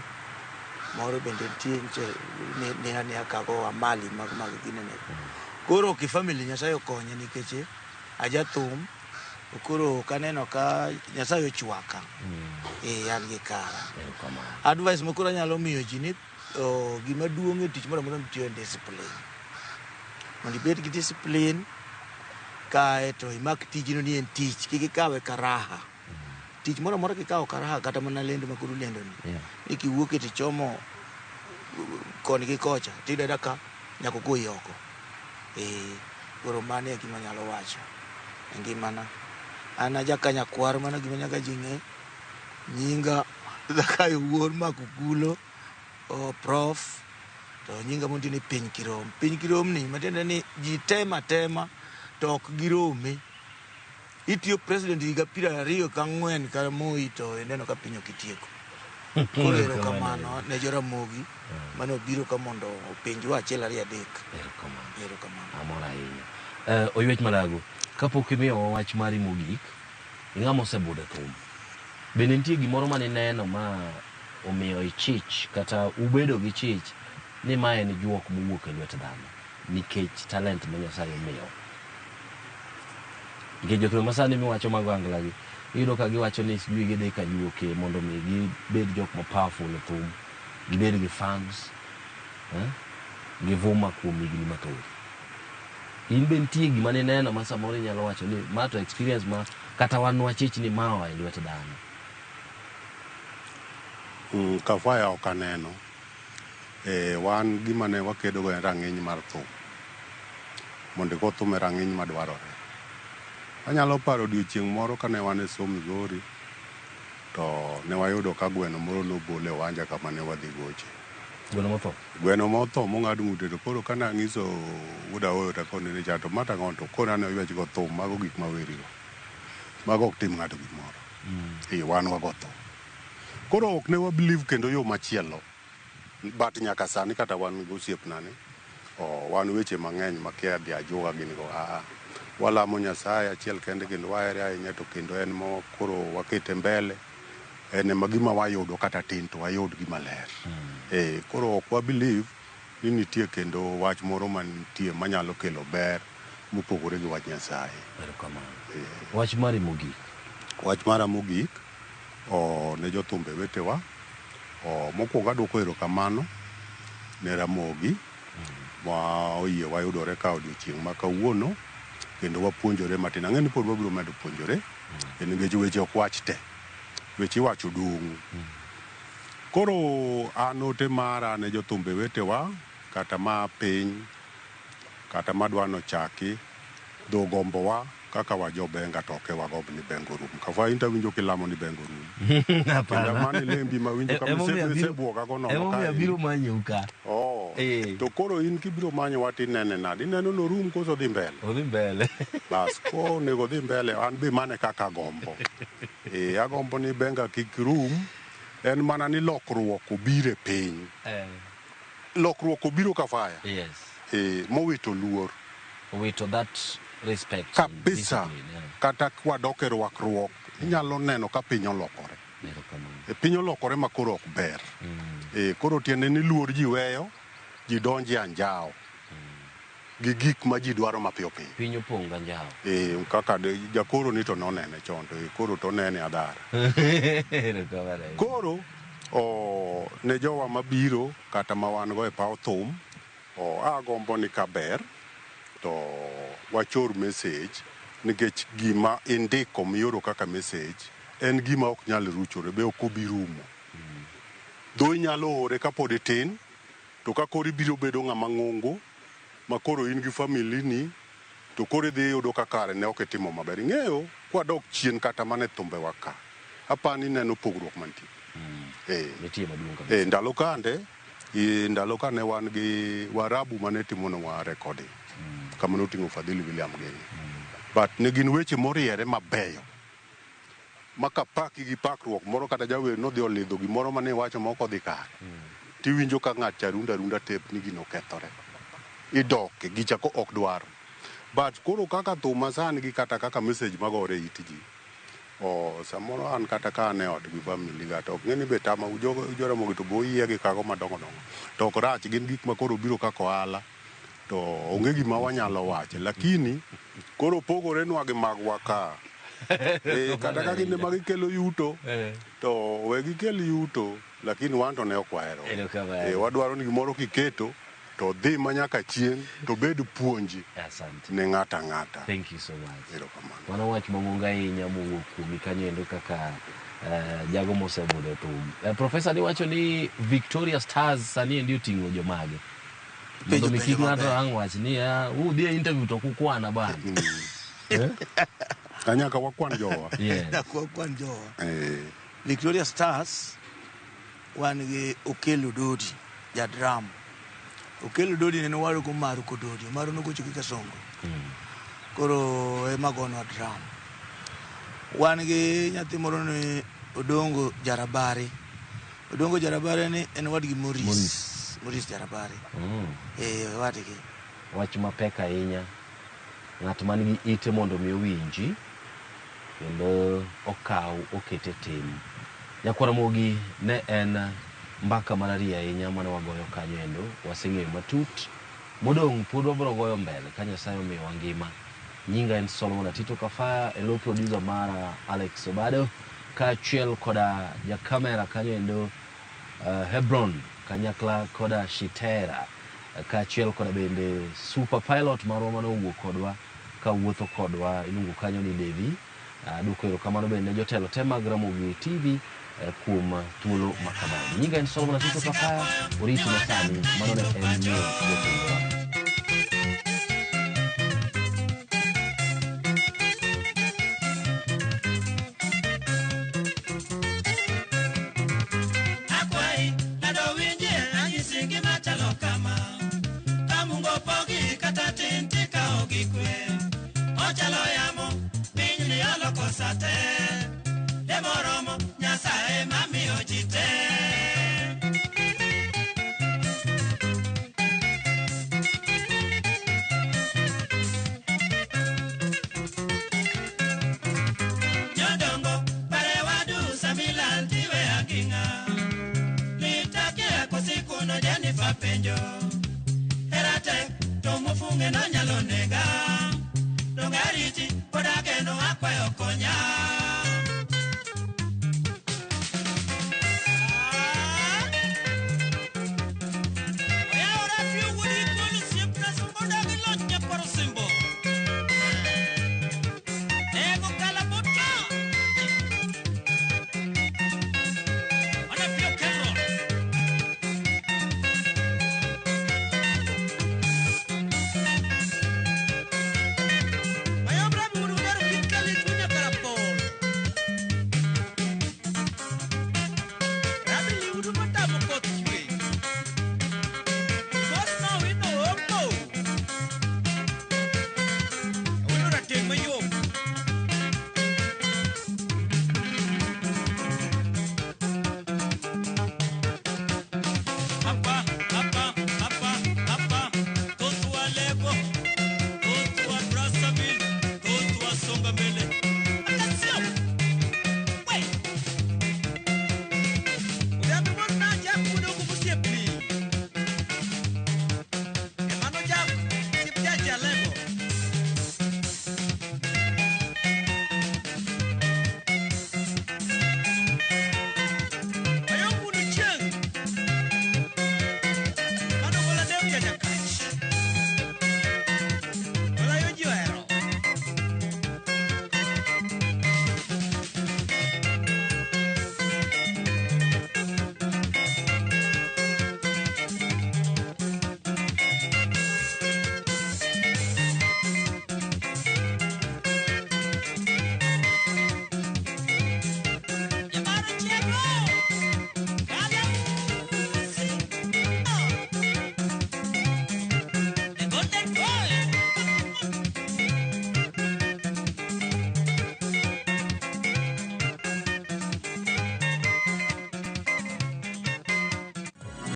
moro bende nitie nyocha ni akago amali mag ginene. Koro ki family Nyasaye okonya nikech aja thum, koro kaneno ka Nyasaye ochwaka. An gi kara. Advice ma koro anyalo miyo ji ni gima duong' e tich moro amora mitiyo en discipline. Mondo ibed gi discipline, kae to imak tijno ni en tich, kik ikawe ka raha. Tich moro amora kikawo ka raha kata mana lendo ma koro ulendo ni. Ni kiwuok e tichomo koni gi kocha, tiyudo ka nyaka ogoyi oko. Koro mano e gima anyalo wacho e ngimana. An aja Nyakwar, mano gima nyaka ji ng'e. Nyinga Zakayo Wuor Makukulo, Prof. To nyinga monti ni Piny Kirom. Piny Kirom ni matiende ni ji tema tema to ok girome. Itiyo president higa 24 ka Moi to ineno ka piny ok itieko. Koro erokamano ne Joramogi mane obiro ka mondo openjwa achiel ariyo adek. Erokamano. Erokamano. Amor ahinya. Oywech Malago, kapok imiyowa wach mari mogik, ing'ama osebudho e thum. Bende nitie gimoro mane ineno ma omiyo ichich kata ubedo gi chich ni ma en juok mowuok e lwet dhano nikech talent ma Nyasaye omiyo? Nikech jothum masani miwacho mag ohangla gi, iyudo ka giwacho ni sijui gidhi ka juoke mondo mi gibed jok ma powerful e thum, gibed gi fans, givuma kuom higni mathoth. In be nitie gima nineno ma samoro inyalo wacho ni ma to experience ma kata wan wachich ni ma oa e lwet dhano? Kafaya ok aneno. Wan gima ne wakedo go en rang'iny mar thum. Mondo igo thum e rang'iny madwarore. Anyalo paro odiochieng' moro kane wan e Som Migori, to ne wayudo ka gweno moro nobol e wanja kama ne wadhi goche. Gweno motho? Gweno motho mong'ad ng'ute to koro kane ang'iso wuod Aoyo to akone ni cha to ma tang'o to koro ne oywech go thum mago gik mawerigo. Mago ok tim ng'ato gimoro. Wan wago thum. Koro ok ne wa believe kendo yo machielo. But nyaka sani kata wan gi osiepna ni, wan weche mang'eny makia dhi ajuoga gini go. Walamo Nyasaye achiel kende kendo wahere ahinya to kendo en ma koro wakete mbele. En ema gima wayudo kata tin to wayud gima ler. Koro ok wa believe ni nitie kendo wach moro mantie manyalo kelo ber mopogore gi wach Nyasaye. Erokamano. Wach mari mogik. Wach mara mogik ne jothumbe wetewa. Mokwongo adwoko erokamano ne Ramogi ma oyie wayudore ka odiochieng' ma kawuono kendo wapuonjore matin. Ang'e ni pod wabiro medo puonjore nikech weche ok wach te. Weche iwacho dung'. Koro an ote mara ne jothumbe wetewa kata ma piny kata madwa nochaki dho gombowa kaka wajobenga to ok wagomb ni bengo rum. Kafa in to awinjo kilamo ni bengo rum. Kendo mano lembi mawinjo ka misebuoga go nono Emomiyo abiro manyou ka. To koro in kibiro manyowa tinene nade? Ineno norum koso odhi mbele? Odhi mbele. Bas, ko onego odhi mbele, an be mano e kaka agombo. Agombo ni benga kik rum, en mana ni lokruok obiro e piny. Lokruok obiro Kafaya. Mowito luor. Owito that respect. Kabisa. Kata kwadok e rwakruok, inyalo neno ka piny olokore. Piny olokore ma koro ok ber. Koro tiende ni luor ji weyo, ji donjo e anjawo. Gi gik ma ji dwaro mapiyo piyo. Piny opong' gi anjawo. Kaka jakoro ni to nonene chon, to koro to onene adhara. Koro, ne jowa mabiro kata ma wan go e paw thum, agombo ni kaber to wachor message nikech gima indiko mioro kaka message en gima ok nyal ruchore be ok obi rumo. Dho inyalo ore kapod itin, to ka koro ibiro bedo ng'ama ng'ongo ma koro in gi family ni to koro idhi yudo ka kare ne ok itimo maber. Ing'eyo kwadok chien kata mana e thumbewa ka, apani ineno pogruok mantie. Nitie maduong' kabisa. Ndalo kande, ndalo kane wan gi Warabu mane timonwa recording. Kama noting'o Fadhili William gini. But ne gin weche moriere mabeyo. Ma kapaki gi pakruok moro kata jawer nodhi olidho gimoro mane iwacho ma ok odhi kare. Tiwinjo ka ng'at cha rundo arunda tape ni gino okethore. Idoke, gicha ko ok dwar. But koro kaka thum masani gi kata kaka message magore e it ji, samoro an kata ka an e ot gi family ga to ok ng'e ni be tama Joramogi to bo oyie gi kago madongo dongo. To ok rach, gin gik ma koro biro kaka ohala. To onge gima wanyalo wacho, lakini koro pogore nwa gi magwa ka. Kata ka gin ema gikelo yuto, to we gikel yuto, lakini wan to ne ok wahero. Wadwaro ni gimoro kiketo to dhi ma nyaka chieng' to bed puonji ne ng'ato ang'ata. Thank you so much. Erokamano. Mano wach mang'ongo ahinya mowuok kuomi kanyo endo kaka jago mosebudho e thum. Professor niwacho ni Victoria Stars sani endi oting'o jomage. Mondo mi kik ng'ato ang' wach ni udhi e interview to kukwana bana. Nyaka wakwan jowa. Nyaka wakwan jowa. Victoria Stars wan gi Okello Dodi, ja drum. Okelo Dodi ne en owadu gi Omaru Kododi. Omaru nogocho gi Kasongo. Koro ema gonwa drum. Wan gi nyathi moro ni Odongo Jarabari. Odongo Jarabari ni en wadgi Maurice. Maurice. Maurice Jarabari. Eh, wadgi. Wach mapek ahinya. Ng'at man gi ite mondo mi owinji kendo okaw oket e tim. Nyakwar Ramogi ne en mbaka marariya ahinya mane wagoyo kanyo endo. Waseng'eyo matut. Modong' pod wabiro goyo mbele ka Nyasaye omiyowa ngima. Nyinga en Solomon Atito Kafaya, e lo producer mara Alex Obado, kaachiel koda jakamera kanyo endo Hebron kanyakla koda Shitera, kaachiel koda bende super pilot marwa mane owuok kodwa kawuotho kodwa iluongo kanyo ni Devi. Aduoko erokamano bende ne jotelo te mag Ramogi TV kuom thuolo ma kamae. Nyinga en Solomon Atito Kafaya, oriti masani, mano ne en ng'eyo jothumbewa. Akwayi, lado winjie, anyisi gima chalo kama. Ka Mungu opogi kata tin tikawo gi kwe. Ochalo yamo, piny ni oloko sate.